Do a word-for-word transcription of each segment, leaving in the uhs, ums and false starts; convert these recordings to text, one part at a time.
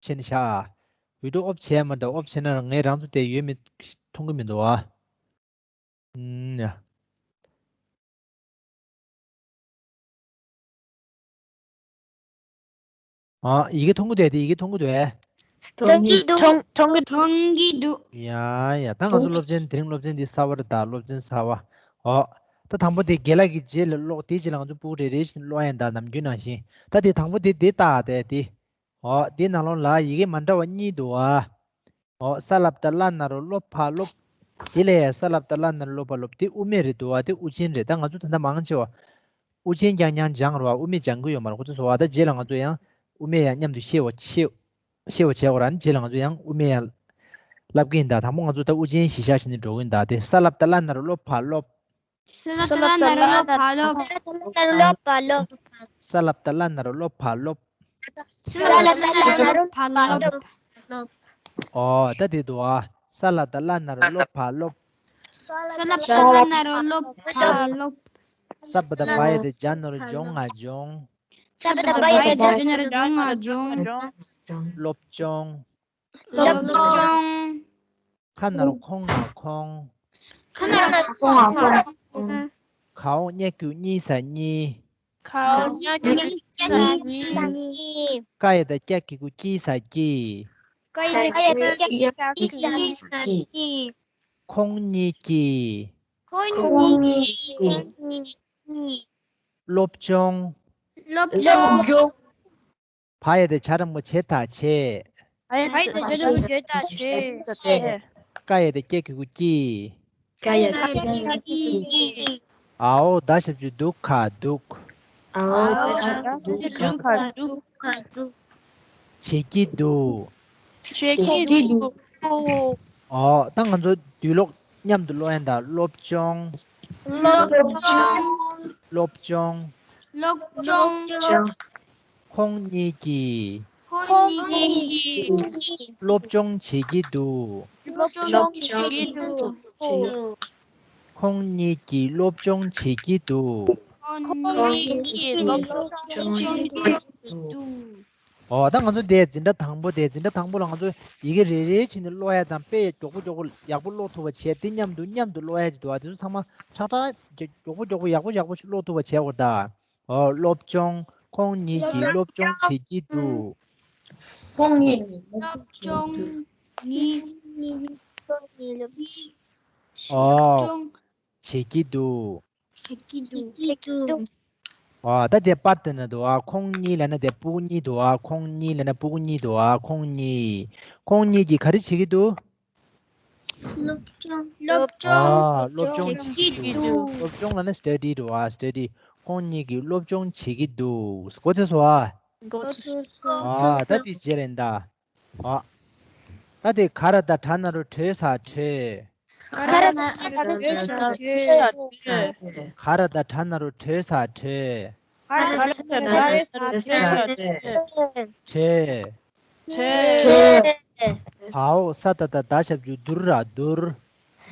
བྱས་ནས་བཞག་ཨ། བི་ཌི་ཡོ་ཨོཕ་བྱས་མ་འདྲ། ཨོཕ་བྱས་ན་ངས་རང་ཚོ་དེ་ཡོད་མེད་མཐོང་གི་མི་འདུག་ཨ། ཨུམ། ཡ། ཨ། ཡི་གེ་མཐོང་གི་འདུག་ཨ། དེ་ཡི་གེ་མཐོང་གི་འདུག་ཨ། མཐོང་གི་འདུག་མཐོང་གི་འདུག་ཡ་ཡ། ད་ང་ཚོ་སློབ་ཚན་དེ་རིང་སློབ་ཚན་འདི་གསར་པ་རེད། ད་སློབ་ཚན་གསར་པ། ཨོ། ད་དང་པོ་དེ་རྒན་ལགས་ཀྱི་རྗེས་ལ་ཀློག་དེའི་རྗེས་ལ་ང་ཚོ་སྤུ་གུ་རེ་རེ་བཞིན་ཀློག་ཡ་ཡིན། ད་ནམ་རྒྱུན་ནང་བཞིན། ད་དེ་དང་པོ་དེ་དེ་ལྟ་དེ་དེ། ཨོ། དེའི་ནང་ལོགས་ལ་ཡི་གེ་མ་འདྲ་བ་གཉིས་འདུག་ཨ། ཨོ། ས་ལ་བཏགས་སླ་ན་རོ་སློ་ཕ་སློབ། དེ་ལས་ཡ་ས་ལ་བཏགས་སླ་ན་རོ་སློ་ཕ་སློབ། དེ་དབུ་མེད་རེད་འདུག་ཨ། དེ་དབུ་ཅན་རེད། ད་ང་ཚོ་ད་ལྟ་མང་ཆེ་བ་དབུ་ཅན་རྐྱང་རྐྱང་སྦྱངས་རེད་བ། དབུ་མེད་སྦྱང་གི་ཡོད་མ་རེད། ཁོ་ཚོ་བཟོ་བ། ད་རྗེས་ལ་ང་ཚོ་ཡང་དབུ་མེད་ཡང་མཉམ་དུ་ཤེས་པ་ཤེས་ཤེས་པ་བྱས་པ་ར་ནི། རྗེས་ལ་ང་ཚོ་ཡང་དབུ་མེད་ཡང་བསླབ་ཀྱི་ཡིན། ད་དང་པོ་ང་ཚོ་ད་དབུ་ཅན་གཞི་བཞག་བྱས་ནས་འགྲོ་གི་ཡིན། ད་དེ་ས་ལ་བཏགས་སླ་ན་རོ་སློ་ཕ་སློབ། ས་ལ་བཏགས་སླ་ན་རོ་སློ་ཕ་སློབ། ས་ལ་བཏགས་སླ་ན་རོ་སློ་ཕ་སློབ། ས་ལ་བཏགས་སླ་ན་རོ་སློ་ཕ་སློབ། ཨོ། ད་དེ་འདུག་ཨ། ས་ལ་བཏགས་སླ་ན་རོ་སློ་ཕ་སློབ། ས་ལ་བཏགས་སླ་ན་རོ་སློ་ཕ་སློབ། ས་བཏགས་སྦ་ཡ་བཏགས་སྦྱ་ན་རོ་སྦྱོ་ང་སྦྱོང་། ས་བཏགས་སྦ་ཡ་བཏགས་སྦྱ་ན་རོ་སྦྱོ་ང་སྦྱོང་། སློབ་སྦྱོང་། སློབ་སྦྱོང་། ཁ་ན་རོ་ཁོ་ང་ཁོང་། ཁ་ན་རོ་ཁོ་ང་ཁོང་། ག་འོག་ཉ་གི་གུ་གཉི་ས་གཉིས། ག་འོག་ཉ་གི་གུ་གཉི་ས་གཉིས། ཀ་ཡ་བཏགས་ཀྱ་གི་གུ་ཀྱི་ས་ཀྱི། ཀ་ཡ་བཏགས་ཀྱ་གི་གུ་ཀྱི་ས་ཀྱི། ཁོང་གཉིས་ཀྱིས། ཁོང་གཉིས་ཀྱིས། སློབ་སྦྱོང་། སློབ་སྦྱོང་། བ་ཡ་བཏགས་བྱ་འགྲེང་བུ་བྱེ་ད་བྱེད། བ་ཡ་བཏགས་བྱ་འགྲེང་བུ་བྱེ་ད་བྱེད། ཀ་ཡ་བཏགས་ཀྱ་གི་གུ་ཀྱི། ཀ་ཡ་བཏགས་ཀྱ་གི་གུ་ཀྱི། འ་འོག་ད་ཞབས་ཀྱུ་དུ་ག་དུག། འ་འོག་ད་ཞབས་ཀྱུ་དུ་ག་དུག། བྱེད་ཀྱི་འདུག། བྱེད་ཀྱི་འདུག། ཨོ། ད་ང་ཚོ་འདུས་ཀློག་མཉམ་དུ་ཀློག་ཡ་ད། སློབ་སྦྱོང་། སློབ་སྦྱོང་། སློབ་སྦྱོང་། སློབ་སྦྱོང་། ཁོང་གཉིས་ཀྱིས། ཁོང་གཉིས་ཀྱིས། སློབ་སྦྱོང་བྱེད་ཀྱི་འདུག། སློབ་སྦྱོང་བྱེད་ཀྱི་འདུག། ཁོང་གཉིས་ཀྱིས་སློབ་སྦྱོང་བྱེད་ཀྱི་འདུག། ཁོང་གཉིས་ཀྱིས་སློབ་སྦྱོང་བྱེད་ཀྱི་འདུག། ཨོ། ད་ང་ཚོ་དེ་འཛིན་གྲྭ་དང་པོ་དེ། འཛིན་གྲྭ་དང་པོ་ལ་ང་ཚོ་ཡི་གེ་རེ་རེ་བྱས་ནས་ཀློག་ཡ་དང་། དཔེ་མགྱོགས་པོ་མགྱོགས་པོ་ཡག་པོ་ཀློག་ཐུབ་པ་བྱས། དེ་མཉམ་དུ་མཉམ་དུ་ཀློག་ཡ་ཅིག་འདུག་ཨ། དེ་ཚོ་ཚང་མ་ཁྲག་ཁྲག་མགྱོགས་པོ་མགྱོགས་པོ་ཞིག་ཀློག་ཐུབ་པ་བྱས་འོ་ད། ཨོ། སློབ་སྦྱོང་། ཁོང་གཉིས་ཀྱིས་སློབ་སྦྱོང་བྱེད་ཀྱི་འདུག། ཁོང་གཉིས་ནི་སློབ་སྦྱོང་། ཁོང་གཉིས་ནི་སློབ་སྦྱོང་ཨོ། བྱེད་ཀྱི་འདུག། བྱེད་ཀྱི་འདུག། བྱེད་ཀྱི་འདུག། ཨ། ད་དེ་པར་དེ་ན་འདུག་ཨ། ཁོང་གཉིས་ལབ་ན་དེ་སྤུ་གུ་གཉིས་འདུག་ཨ། ཁོང་གཉིས་ལབ་ན་སྤུ་གུ་གཉིས་འདུག་ཨ། ཁོང་གཉིས། ཁོང་གཉིས་ཀྱིས་ག་རེ་བྱེད་ཀྱི་འདུག། སློབ་སྦྱོང་། སློབ་སྦྱོང་། ཨ། སློབ་སྦྱོང་བྱེད་ཀྱི་འདུག། སློབ་སྦྱོང་ལབ་ན་སི་ཊ་ཌི་འདུག་ཨ། སི་ཊ་ཌི། ཁོང་གཉིས་ཀྱིས་སློབ་སྦྱོང་བྱེད་ཀྱི་འདུག། གོ་ཚོད་སོང་ཨ། གོ་ཚོད་སོང་། ཨ། ད་དེ་བྱེད་རན་ད། ཨ། ད་དེ་ག་ར་བཏགས་གྲ་ན་རོ་གྲོ་ས་གྲོས། ག་ར་བཏགས་གྲ་ན་རོ་གྲོ་ས་གྲོས། ག་ར་བཏགས་གྲ་ན་རོ་གྲོ་ས་གྲོས། ག་ར་བཏགས་གྲ་ན་རོ་གྲོ་ས་གྲོས། གྲོས། གྲོས། གྲོས། བ་འོག་ས་ད་བཏགས་སྡ་ཞབས་ཀྱུ་བསྡུ་ར་བསྡུར།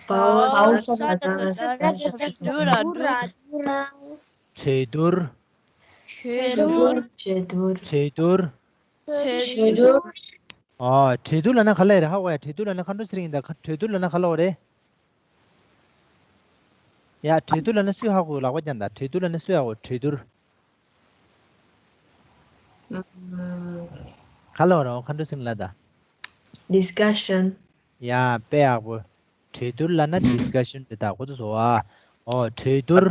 བ་འོག་ས་ད་བཏགས་སྡ་ཞབས་ཀྱུ་བསྡུ་ར་བསྡུར། གྲོས་བསྡུར། གྲོས་བསྡུར། གྲོས་བསྡུར། གྲོས་བསྡུར། གྲོས་བསྡུར། ཨ། གྲོས་བསྡུར་ལབ་ན་ག་ལབ་རེད། ཧ་གོ་ཡ། གྲོས་བསྡུར་ལབ་ན། མཁའ་འགྲོ་ཚེ་རིང་ཡིན་ད། གྲོས་བསྡུར་ལབ་ན་ག་ལབ་རེད། ཡ། གྲོས་བསྡུར་ལབ་ན་སུས་ཧ་གོ། ལག་པ་བརྐྱངས་ད། གྲོས་བསྡུར་ལབ་ན་སུས་ཧ་གོ། གྲོས་བསྡུར། ག་ལབ་རེད། མཁའ་འགྲོ་ཚེ་རིང་ལབ་ད། ཌིས་ཀ་ཤན། ཡ། དཔེ་ཡག་པོ། གྲོས་བསྡུར་ལབ་ན་ཌིས་ཀ་ཤན་རེད་ད། གོ་ཚོད་སོང་ཨ། ཨོ། གྲོས་བསྡུར།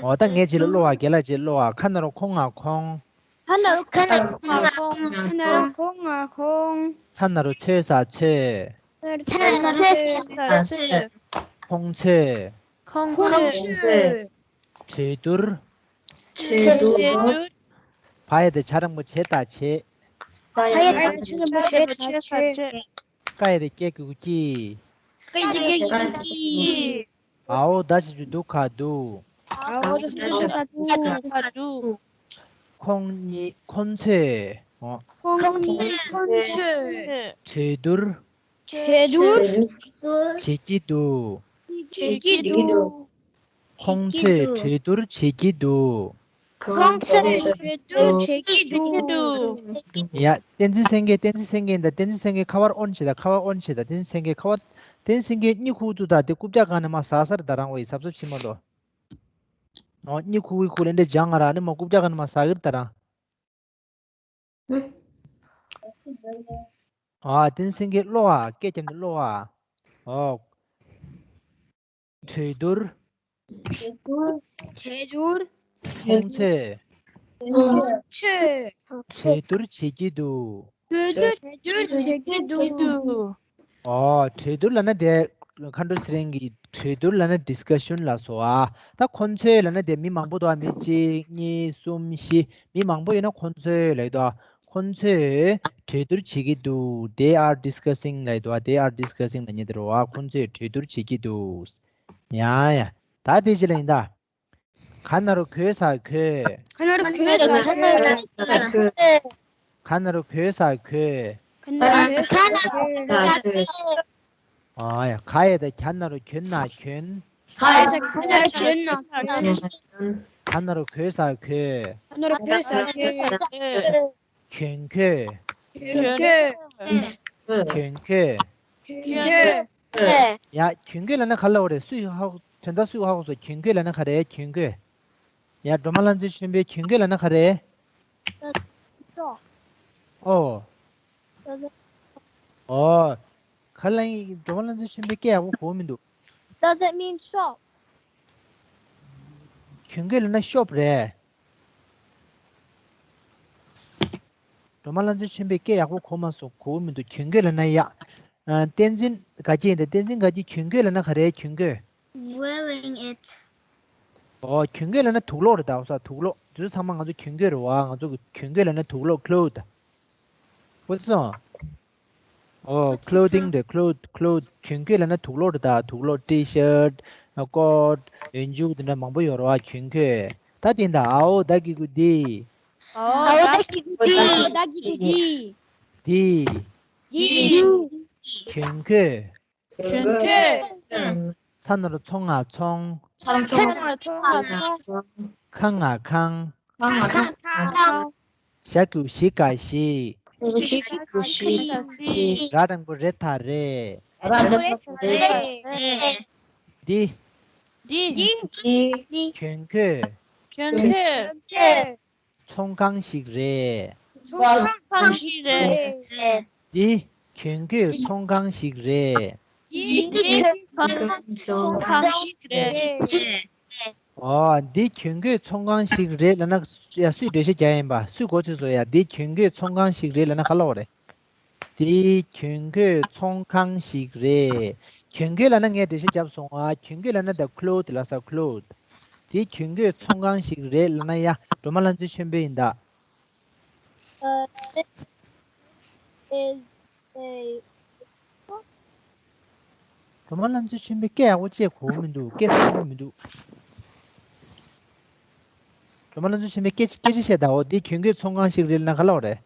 ཨོ། ད་ངས་རྗེས་ལ་ཀློག་ཨ། རྒན་ལགས་རྗེས་ལ་ཀློག་ཨ། ཁ་ན་རོ་ཁོ་ང་ཁོང་། ཁ་ན་རོ་ཁོ་ང་ཁོང་། ཁ་ན་རོ་ཁོ་ང་ཁོང་། ཚ་ན་རོ་ཚོ་ས་ཚོས། ཚ་ན་རོ་ཚོ་ས་ཚོས། ཁོང་ཚོས། ཁོང་ཚོས། གྲོས་བསྡུར། གྲོས་བསྡུར། བ་ཡ་བཏགས་བྱ་འགྲེང་བུ་བྱེ་ད་བྱེད། བ་ཡ་བཏགས་བྱ་འགྲེང་བུ་བྱེ་ད་བྱེད། ཀ་ཡ་བཏགས་ཀྱ་གི་གུ་ཀྱི། ཀ་ཡ་བཏགས་ཀྱ་གི་གུ་ཀྱི། འ་འོག་ད་ཞབས་ཀྱུ་དུ་ག་དུག། འ་འོག་ད་ཞབས་ཀྱུ་དུ་ག་དུག། ཁོང་གཉིས། ཁོང་ཚོས། ཁོང་གཉིས། ཁོང་ཚོས། གྲོས་བསྡུར། གྲོས་བསྡུར། བྱེད་ཀྱི་འདུག། བྱེད་ཀྱི་འདུག། ཁོང་ཚོས་གྲོས་བསྡུར་བྱེད་ཀྱི་འདུག། ཁོང་ཚོས་གྲོས་བསྡུར་བྱེད་ཀྱི་འདུག་ཡ། བསྟན་འཛིན་སེང་གེ། བསྟན་འཛིན་སེང་གེ་ཡིན་ད། བསྟན་འཛིན་སེང་གེ་ཁ་པར་ཨོན་བྱེད་ད། ཁ་པར་ཨོན་བྱེད་ད། བསྟན་འཛིན་སེང་གེ་ཁ་པར། བསྟན་འཛིན་སེང་གེ་གཉིད་ཁུག་འདུག་ད། དེ་རྐུབ་བཀྱག་སྒང་ནས་མར་ཟག་ས་རེད་ད་རང་། ཝེ་གཟབ་གཟབ་བྱེད་མ་གཏོགས། ཨོ། གཉིད་ཁུག་གི་ཁུག་ལེ་འདྲ་སྦྱང་ང་ར་ནི་མར་རྐུབ་བཀྱག་སྒང་ནས་མར་ཟག་གི་རེད་ད་རང་། ཨ། བསྟན་འཛིན་སེང་གེ་ཀློག་ཨ། སྐད་བརྒྱབ་ནས་ཀློག་ཨ། ཨོ། གྲོས་བསྡུར། གྲོས་བསྡུར། ཁོང་ཚོས། ཁོང་ཚོས། གྲོས་བསྡུར་བྱེད་ཀྱི་འདུག་གྲོས་བསྡུར། གྲོས་བསྡུར་བྱེད་ཀྱི་འདུག་ཨོ། གྲོས་བསྡུར་ལབ་ན་དེ། མཁའ་འགྲོ་ཚེ་རིང་གིས་གྲོས་བསྡུར་ལབ་ན་ཌིས་ཀ་ཤན་ལབ་སོང་ཨ། ད་ཁོང་ཚོས་ལབ་ན་དེ་མི་མང་པོ་འདུག་ཨ། མི་གཅིག་གཉིས་གསུམ་བཞི། མི་མང་པོ་ཡོད་ན་ཁོང་ཚོས་ལབ་ཀྱི་འདུག་ཨ། ཁོང་ཚོས་གྲོས་བསྡུར་བྱེད་ཀྱི་འདུག They are discussing ལབ་ཀྱི་འདུག་ཨ། They are discussing ལབ་མཁན་དེ་རེད་བ། ཁོང་ཚོས་གྲོས་བསྡུར་བྱེད་ཀྱི་འདུག་ཡ་ཡ། ད་དེ་ཅི་ལ་ཡིན་ད། ག་ན་རོ་གོས་ས་གོས། ག་ན་རོ་གོས་ས་གོས། ག་ན་རོ་གོས་ས་གོས། ག་ན་རོ་གོས་ས་གོས། ཨ་ཡ། ག་ཡ་ད་ག་ན་རོ་གྱོན་ན་གྱོན། ག་ཡ་ད་ག་ན་རོ་གྱོན་ན་གྱོན། ག་ན་རོ་གོས་ས་གོས། ག་ན་རོ་གོས་ས་གོས། གྱོན་གོས། གྱོན་གོས། གྱོན་གོས། གྱོན་གོས། ཡ། གྱོན་གོས་ལབ་ན་ག་ལབ་པ་རེད། སུས་ཧ་གོ། དོན་དག་སུས་ཧ་གོ་སོང་། གྱོན་གོས་ལབ་ན་ག་རེད། གྱོན་གོས། ཡ། སྒྲོལ་མ་ལྷ་མཛེས་ཆོས་འཕེལ་གྱོན་གོས་ལབ་ན་ག་རེད། ཨོ། ཨོ། ག་ལ་ཡིན། སྒྲོལ་མ་ལྷ་མཛེས་ཆོས་འཕེལ་སྐད་ཡག་པོ་གོ་མི་འདུག Does it mean shop? གྱོན་གོས་ལབ་ན་ཤོབ་རེད། སྒྲོལ་མ་ལྷ་མཛེས་ཆོས་འཕེལ་སྐད་ཡག་པོ་གོ་མ་སོང་། གོ་མི་འདུག་གྱོན་གོས་ལབ་ན་ཡ། ཨ། བསྟན་འཛིན་དགའ་སྐྱིད་ཡིན་ད། བསྟན་འཛིན་དགའ་སྐྱིད། གྱོན་གོས་ལབ་ན་ག་རེ། གྱོན་གོས། Wearing it. ཨོ། གྱོན་གོས་ལབ་ན་དུག་ལོག་རེད་ད། འོ་ས། དུག་ལོག་དེ་ཚོ་ཚང་མ་ང་ཚོ་གྱོན་གོས་རེད་བ། ང་ཚོ་གྱོན་གོས་ལབ་ན་དུག་ལོག cloth. ཧུ་སོང་། ཨོ། clothing རེད། cloth. cloth. གྱོན་གོས་ལབ་ན་དུག་ལོག་རེད་ད། དུག་ལོག T-shirt, coat, ཡོན་ཆུ་དེ་འདྲ་མང་པོ་ཡོད་རེད་བ། གྱོན་གོས། ད་དེ་འདྲ། ཨའོ་ད་གི་གུ་དི། ཨའོ་ད་གི་གུ་དི། ཨའོ་ད་གི་གུ་དི། དི། དི། གྱོན་གོས། གྱོན་གོས། ཚ་ན་རོ་ཚོ་ང་ཚོང་། ཚ་ན་རོ་ཚོ་ང་ཚོང་། ཁ་ང་ཁང་། ཁ་ང་ཁང་། ཞ་གི་གུ་ཞི་ག་ཞི། ཞ་གི་གུ་ཞི་ག་ཞི། ར་དང་པོ་རེ་ད་རེད། ར་དང་པོ་རེ་ད་རེད། འདི། འདི། འདི། གྱོན་གོས། གྱོན་གོས། ཚོང་ཁང་ཞིག་རེད། ཚོང་ཁང་ཞིག་རེད། འདི་གྱོན་གོས་ཚོང་ཁང་ཞིག་རེད། འདི་གྱོན་གོས་ཚོང་ཁང་ཞིག་རེད། ཨོ། འདི་གྱོན་གོས་ཚོང་ཁང་ཞིག་རེད་ལབ་ན། ཡ། སུས་འགྲེལ་བཤད་རྒྱག་ཡིན་པ། སུས་གོ་ཚོད་བཟོ་ཡ། འདི་གྱོན་གོས་ཚོང་ཁང་ཞིག་རེད་ལབ་ན་ག་ལབ་པ་རེད། འདི་གྱོན་གོས་ཚོང་ཁང་ཞིག་རེད། གྱོན་གོས་ལབ་ན་ངས་འགྲེལ་བཤད་བརྒྱབ་སོང་ང་། གྱོན་གོས་ལབ་ན་ད་cloth ལབ་ས། cloth. འདི་གྱོན་གོས་ཚོང་ཁང་ཞིག་རེད་ལབ་ན་ཡ། སྒྲོལ་མ་ལྷ་མཛེས་ཆོས་འཕེལ་ཡིན་ད། Uh, this is a སྒྲོལ་མ་ལྷ་མཛེས་ཆོས་འཕེལ་སྐད་ཡག་པོ་བཅད་གོ་མི་འདུག་སྐད་གསལ་པོ་མི་འདུག་སྒྲོལ་མ་ལྷ་མཛེས་ཆོས་འཕེལ་སྐད་སྐད་ཆ་བཤད་ད། འོ། འདི་གྱོན་གོས་ཚོང་ཁང་ཞིག་རེད་ལབ་ན་ག་ལབ་པ་རེད།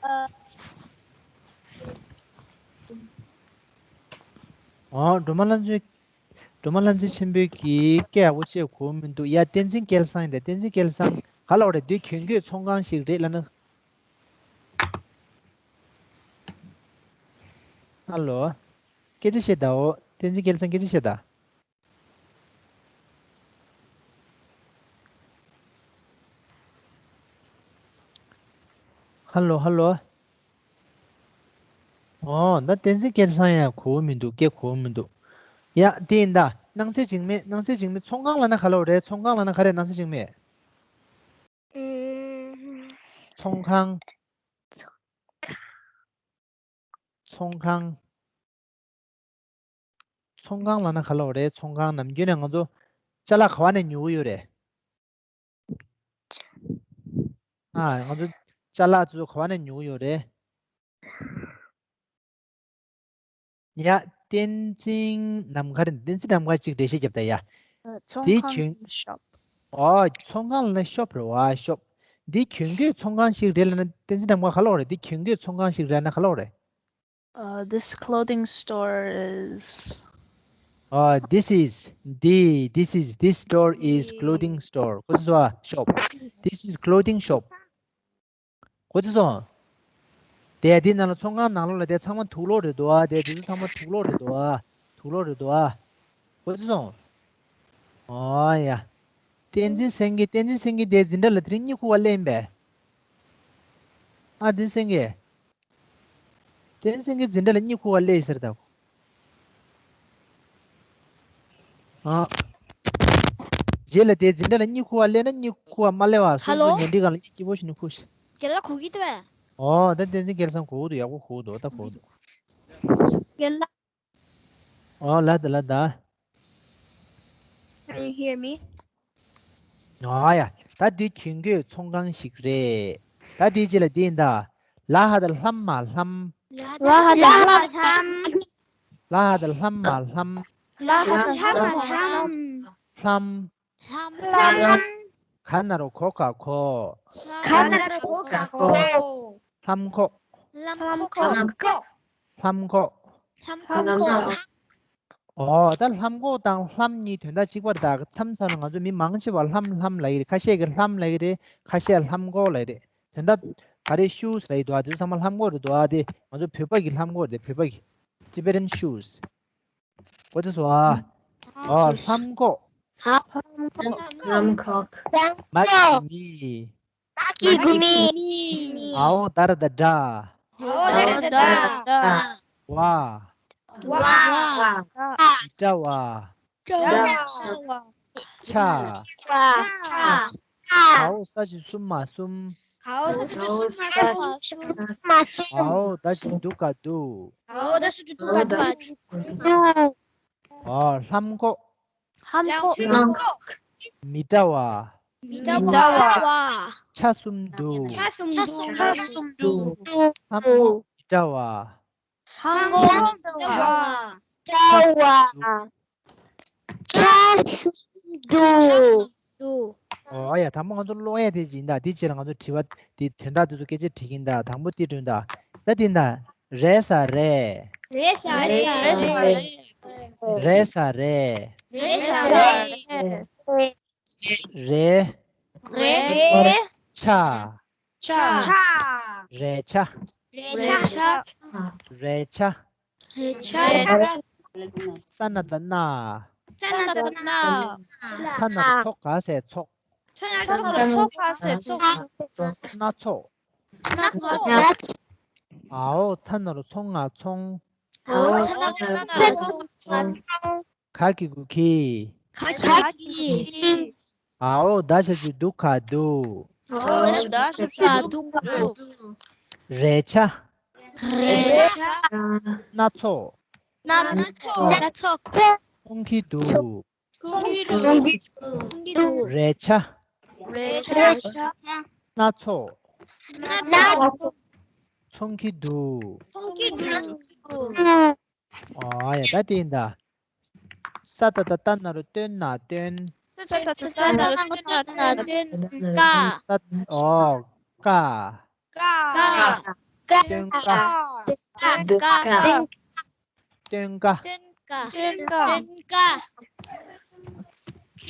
ཨ། འོ། སྒྲོལ་མ་ལྷ་མཛེས། སྒྲོལ་མ་ལྷ་མཛེས་ཆོས་འཕེལ་གྱིས་སྐད་ཡག་པོ་བཅད་གོ་མི་འདུག་ཡ། བསྟན་འཛིན་སྐལ་བཟང་ཡིན་ད། བསྟན་འཛིན་སྐལ་བཟང་། ག་ལབ་པ་རེད། འདི་གྱོན་གོས་ཚོང་ཁང་ཞིག་རེད་ལབ་ན། ཧ་ལོ། སྐད་ཆ་བཤད་ད། འོ། བསྟན་འཛིན་སྐལ་བཟང་སྐད་ཆ་བཤད་ད། ཧ་ལོ། ཧ་ལོ། ཨོ། ད་བསྟན་འཛིན་སྐལ་བཟང་ཡང་གོ་མི་འདུག་སྐད་གོ་མི་འདུག་ཡ། དེ་ཡིན་ད། སྣང་གསལ་འཇིགས་མེད། སྣང་གསལ་འཇིགས་མེད། ཚོང་ཁང་ལབ་ན་ག་ལབ་རེད། ཚོང་ཁང་ལབ་ན་ག་རེ། སྣང་གསལ་འཇིགས་མེད། ཨུམ། ཚོང་ཁང་། ཚོང་ཁང་། ཚོང་ཁང་ལབ་ན་ག་ལབ་རེད། ཚོང་ཁང་། ནམ་རྒྱུན་ནས་ང་ཚོ་ཅ་ལག་ག་བ་ནས་ཉོ་གི་ཡོད་རེད། ཨ། ང་ཚོ་ཅ་ལག་ཚོ་ག་བ་ནས་ཉོ་གི་ཡོད་རེད། ཡ། བསྟན་འཛིན་ནམ་མཁའ་རེད། བསྟན་འཛིན་ནམ་མཁའ་གཅིག་འགྲེལ་བཤད་རྒྱབ་ད་ཡ། ཨ། ཚོང་འདི་ཁང་གྱོན། ཤོབ། ཨོ། ཚོང་ཁང་ལབ་ན་ཤོབ་རེད་བ། ཤོབ། འདི་གྱོན་གོས་ཚོང་ཁང་ཞིག་རེད་ལབ་ན། བསྟན་འཛིན་ནམ་མཁའ་ག་ལབ་རེད། འདི་གྱོན་གོས་ཚོང་ཁང་ཞིག་རེད་ན་ག་ལབ་རེད། Uh, this clothing store is Uh, this is the this is this store is clothing store. གོ་ཚོད་སོང་ཨ། Shop. This is clothing shop. གོ་ཚོད་སོང་། དེ་དེ་ནང་ལ་ཚོང་ཁང་ནང་ལོགས་ལ་དེ་ཚང་མ་དུག་ལོག་རེད་འདུག་ཨ། དེ་དེ་ཚོ་ཚང་མ་དུག་ལོག་རེད་འདུག་ཨ། དུག་ལོག་རེད་འདུག་ཨ། གོ་ཚོད་སོང་། ཨོ་ཡ། བསྟན་འཛིན་སེང་གེ། བསྟན་འཛིན་སེང་གེ་དེ་འཛིན་གྲྭ་ལ་དེ་རིང་གཉིད་ཁུག་ག་སླེབས་ཡིན་པས། ཨ་བསྟན་འཛིན་སེང་གེ། བསྟན་འཛིན་སེང་གེ་འཛིན་གྲྭ་ལ་གཉིད་ཁུག་ག་སླེབས་ཟེར་ད། ཨ། རྗེས་ལ་དེ་འཛིན་གྲྭ་ལ་གཉིད་ཁུག་ག་སླེབས་ན་གཉིད་ཁུག་ག་མ་སླེབས་པ། སོ་སོ་ཉལ་ཁྲིའི་སྒང་ལ་གཉིད་སྐྱིད་པོ་ཞིག་ནས་ཁུག་ཤིག་རྒན་ལགས་གོ་གི་འདུག་པས། ཨོ་ད་བསྟན་འཛིན་སྐལ་བཟང་གོ་གི་འདུག་ཡག་པོ་གོ་གི་འདུག་ད་གོ་གི་འདུག་རྒན་ལགས། ཨོ་ལ་ད་ལ་ད། Can you hear me? ཨ་ཡ། ད་འདི་གྱོན་གོས་ཚོང་ཁང་ཞིག་རེད། ད་འདི་ཅི་ལ་འདི་ཡིན་ད། ལ་ཧ་ད་ལྷམ་མ་ལྷམ། ལ་ཧ་ད་ལྷམ། ལ་ཧ་ད་ལྷམ་མ་ལྷམ། ལ་ཧ་ད་ལྷམ་མ་ལྷམ། ལྷམ། ལྷམ། ག་ན་རོ་གོ་ག་གོ། ག་ན་རོ་གོ་ག་གོ། ལྷམ་གོག་ལྷམ་གོག་ལྷམ་གོག་ལྷམ་གོག་ཨོ་ད་ལྷམ་གོག་དང་ལྷམ་གཉིས་དོན་དག་གཅིག་པ་རེད་ད། མཚམས་མཚམས་ལ་ང་ཚོ་མི་མང་ཆེ་བ་ལྷམ་ལྷམ་ལབ་ཀྱི་རེད། ཁ་ཤས་ཀྱིས་ལྷམ་ལབ་ཀྱི་རེད། ཁ་ཤས་ལྷམ་གོག་ལབ་ཀྱི་རེད། དོན་དག་ག་རེ་shoes་ལབ་ཀྱི་འདུག་ཨ། དེ་ཚོ་ཚང་མ་ལྷམ་གོག་རེད་འདུག་ཨ། དེ་ང་ཚོ་བོད་པ་གི་ལྷམ་གོག་རེད། བོད་པ་གི་Tibetan shoes། གོ་ཚོད་སོང་ཨ། ཨོ་ལྷམ་གོག་ལྷམ་གོག་མ་གི་མི། མ་གི་མི། ཨའོ་ད་ར་ད་དྲ། ཨའོ་ད་ར་ད་དྲ། ཝ། ཝ། ཝ། ཏྲ་ཝ། ཏྲ་ཝ། ཆ། ཆ། གའོ་ས་ཞབས་ཀྱུ་སུ་མ་གསུམ། གའོ་ས་ཞབས་ཀྱུ་སུ་མ་གསུམ། གའོ་ད་ཞབས་ཀྱུ་དུ་ག་དུ། གའོ་ད་ཞབས་ཀྱུ་དུ་ག་དུ། ཨོ་ལྷམ་གོག་ལྷམ་གོག་མི་འདྲ་བ། མི་འདྲ་བ། ཆ་གསུམ་དུ། ཆ་གསུམ་དུ། ཆ་གསུམ་དུ། ལྷམ་གོག་མི་འདྲ་བ། ཧང་གོ་འདྲ་བ། འདྲ་བ། ཆ་གསུམ་དུ། འདུག་ཨོ་ཡ། དང་པོ་ང་ཚོ་ཀློག་ཡ་དེ་ཡིན་ད། དེ་རྗེས་ལ་ང་ཚོ་དྲི་བ་དེ་དོན་དག་དེ་ཚོ་སྐད་ཆ་དྲི་གིན་ད། དང་པོ་དེ་དྲན་ད། ད་དེ་ཡིན་ད། རེད་ས་རེད། རེད་ས་རེད། རེད་ས་རེད། རེད་ས་རེད། རེད། རེད། ཆ། ཆ། རེད་ཆ། རེད་ཆ། རེད་ཆ། རེད་ཆ། ས་ན་ད་སྣ། ས་ན་ད་སྣ། ཐ་ན་རོ་ཚོ་ག་ས་ཚོགས། ཐ་ན་རོ་ཚོ་ག་ས་ཚོགས། སྣ་ཚོགས། སྣ་ཚོགས། ཨའོ་ཚ་ན་རོ་ཚོ་ང་ཚོང་། ཨའོ་ཚ་ན་རོ་ཚོ་ང་ཚོང་། ག་གི་གུ་གི། ག་གི་གུ་གི། ཨའོ་ད་ཞབས་ཀྱུ་དུ་ག་དུ། ཨའོ་ད་ཞབས་ཀྱུ་དུ་ག་དུ། རེད་ཆ། རེད་ཆ། སྣ་ཚོགས། སྣ་ཚོགས། སྣ་ཚོགས། ཚོང་གི་དུ། ཚོང་གི་དུ། ཚོང་གི་དུ། རེད་ཆ། རེད་ཆ། སྣ་ཚོགས། སྣ་ཚོགས། ཚོང་གི་དུ། ཚོང་གི་དུ། ཨོ་ཡ། ད་དེ་ཡིན་ད། ས་ད་ད་ལྟ་ན་རོ་སྟོན་ན་སྟོན། ས་ད་ད་ལྟ་ན་རོ་སྟོན་ན་སྟོན། ཀ། ས། ཨོ། ཀ། ཀ། ཀ། སྟོན་ཀ། སྟོན་ཀ། སྟོན་ཀ། སྟོན་ཀ། སྟོན་ཀ།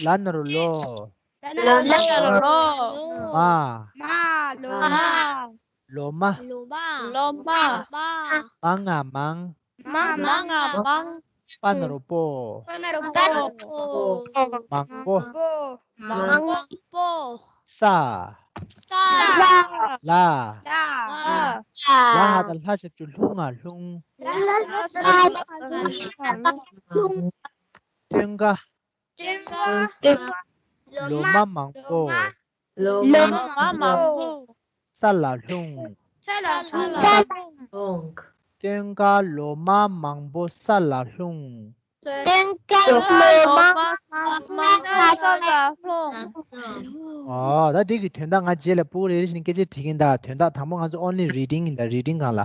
ལ་ན་རོ་ལོ། ལ་ན་རོ་ལོ། མ། མ། ལོ་མ། ལོ་མ། ལོ་མ། ལོ་མ། མ་ང་མང་། མ་ང་མང་། པ་ན་རོ་པོ། པ་ན་རོ་པོ། མང་པོ། མང་པོ། ས། ས། ལ། ལ། ལ་ཧ་ད་ལྷ་ཞབས་ཀྱུ་ལྷུ་ང་ལྷུང་། ལ་ཧ་ད་ལྷ་ཞབས་ཀྱུ་ལྷུ་ང་ལྷུང་། སྟོན་ཀ། སྟོན་ཀ། ལོ་མ་མང་པོ། ལོ་མ་མང་པོ། ས་ལ་ལྷུང་། ས་ལ་ལྷུང་། སྟོན་ཀ་ལོ་མ་མང་པོ་ས་ལ་ལྷུང་། སྟོན་ཀ་ལོ་མ་མང་པོ་ས་ལ་ལྷུང་། ཨོ་ད་འདི་གི་དོན་དག་ང་རྗེས་ལ་སྤུ་གུ་རེ་རེ་བཞིན་སྐད་ཆ་དྲིས་ཀྱིན་ད། དོན་དག་དང་པོ་ང་ཚོ་only reading ཡིན་ད། reading སྒང་ལ།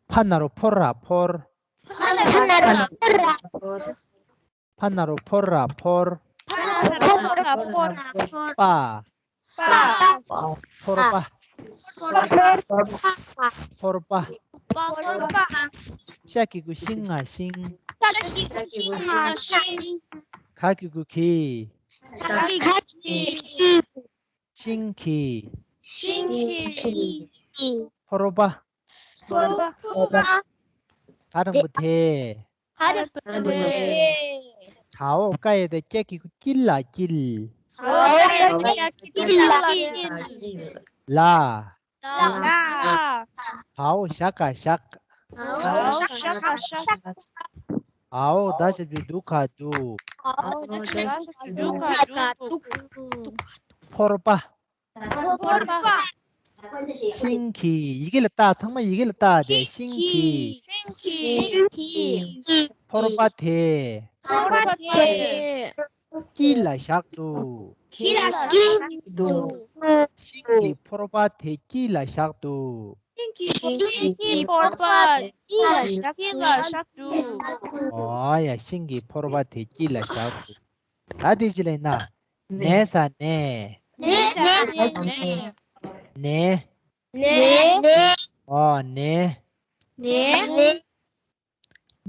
ཕ་ན་རོ་ཕོ་ར་ཕོར། ཕ་ན་རོ་ཕོ་ར་ཕོར། ཕ་ན་རོ་ཕོ་ར་ཕོར། ཕ་ན་རོ་ཕོ་ར་ཕོར། པ། པ། ཕོར་པ། ཕོར་པ། ཕོར་པ། ཤ་གི་གུ་ཤིང་ང་ཤིང་། ཤ་ ཤ་གི་གུ་ཤིང་། ཤིང་། ག་གི་གུ་གི། ག་གི་གུ་གི། ཤིང་གི། ཤིང་གི། ཕོར་པ། ཕོར་པ། ད་དང་པོ་དེ། ད་དང་པོ་དེ། ད་འོག་ཀ་ཡ་དེ་ཀྱ་གི་གུ་ཀྱི་ལ་ཀྱིལ། ད་འོག་ཀ་ཡ་དེ་ཀྱ་གི་གུ་ཀྱི་ལ་ཀྱིལ། ལ། ལ། ལ། ད་འོག་ཞ་ག་ཞག། ད་འོག་ཞ་ག་ཞག། འ་འོག་ད་ཞབས་ཀྱུ་དུ་ག་དུག། འ་འོག་ད་ཞབས་ཀྱུ་དུ་ག་དུག། ཕོར་པ། ཕོར་པ། ཤིང་གི། ཡི་གེ་ལ་བལྟ། ཚང་མ་ཡི་གེ་ལ་བལྟ་སྟེ། ཤིང་གི། ཤིང་གི། ཕོར་པ་དེ། ཕོར་པ་དེ། དཀྱིལ་ལ་བཞག་འདུག། དཀྱིལ་ལ་བཞག་འདུག། ཤིང་གི་ཕོར་པ་དེ་དཀྱིལ་ལ་བཞག་འདུག། ཤིང་གི་ཕོར་པ་དཀྱིལ་ལ་བཞག་འདུག། འོ་ཡ། ཤིང་གི་ཕོར་པ་དེ་དཀྱིལ་ལ་བཞག་འདུག། ད་དེ་ཅི་ལ་ཡིན་ན། ནས་ས་ནས། ནས་ས་ནས། ནས། ནས། འོ་ནས། ནས།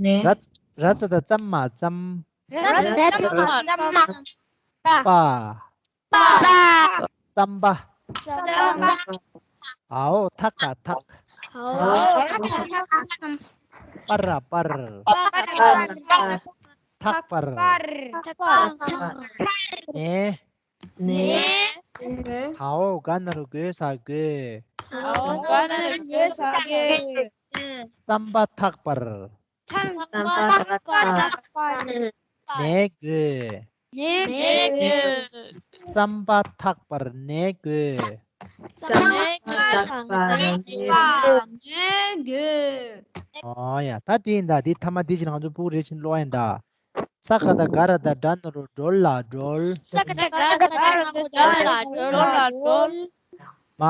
ནས། ར། ར་ཙ་ད་ཙམ་མ་ཙམ། ར་ཙ་ད་ཙམ་མ་ཙམ། པ། པ། རྩམ་པ། རྩམ་པ། འ་འོག་ཐ་ག་ཐག། འ་འོག་ཐ་ག་ཐག། པ་ར་པར། པ་ར་པར། ཐག་པར། ཐག་པར། ནས། ནས། ད་འོག་ག་ན་རོ་གོ་ས་གོས། ད་འོག་ག་ན་རོ་གོ་ས་གོས། རྩམ་པ་ཐག་པར། རྩམ་པ་ཐག་པར། ནས་གོས། ནས་གོས། རྩམ་པ་ཐག་པར་ནས་གོས། རྩམ་པ་ཐག་པར་ནས་གོས། འོ་ཡ། ད་དེ་ཡིན་ད། དེ་ཐ་མ་དེ་བཞིན་ང་ཚོ་ཕྲུ་གུ་རེ་བཞིན་ཀློག་ཡིན་ད། ས་ག་ད་ག་ར་ད་སྒྲ་ན་རོ་སྒྲོལ་ལ་སྒྲོལ། ས་ག་ད་ག་ར་ད་སྒྲ་ན་རོ་སྒྲོལ་ལ་སྒྲོལ། མ།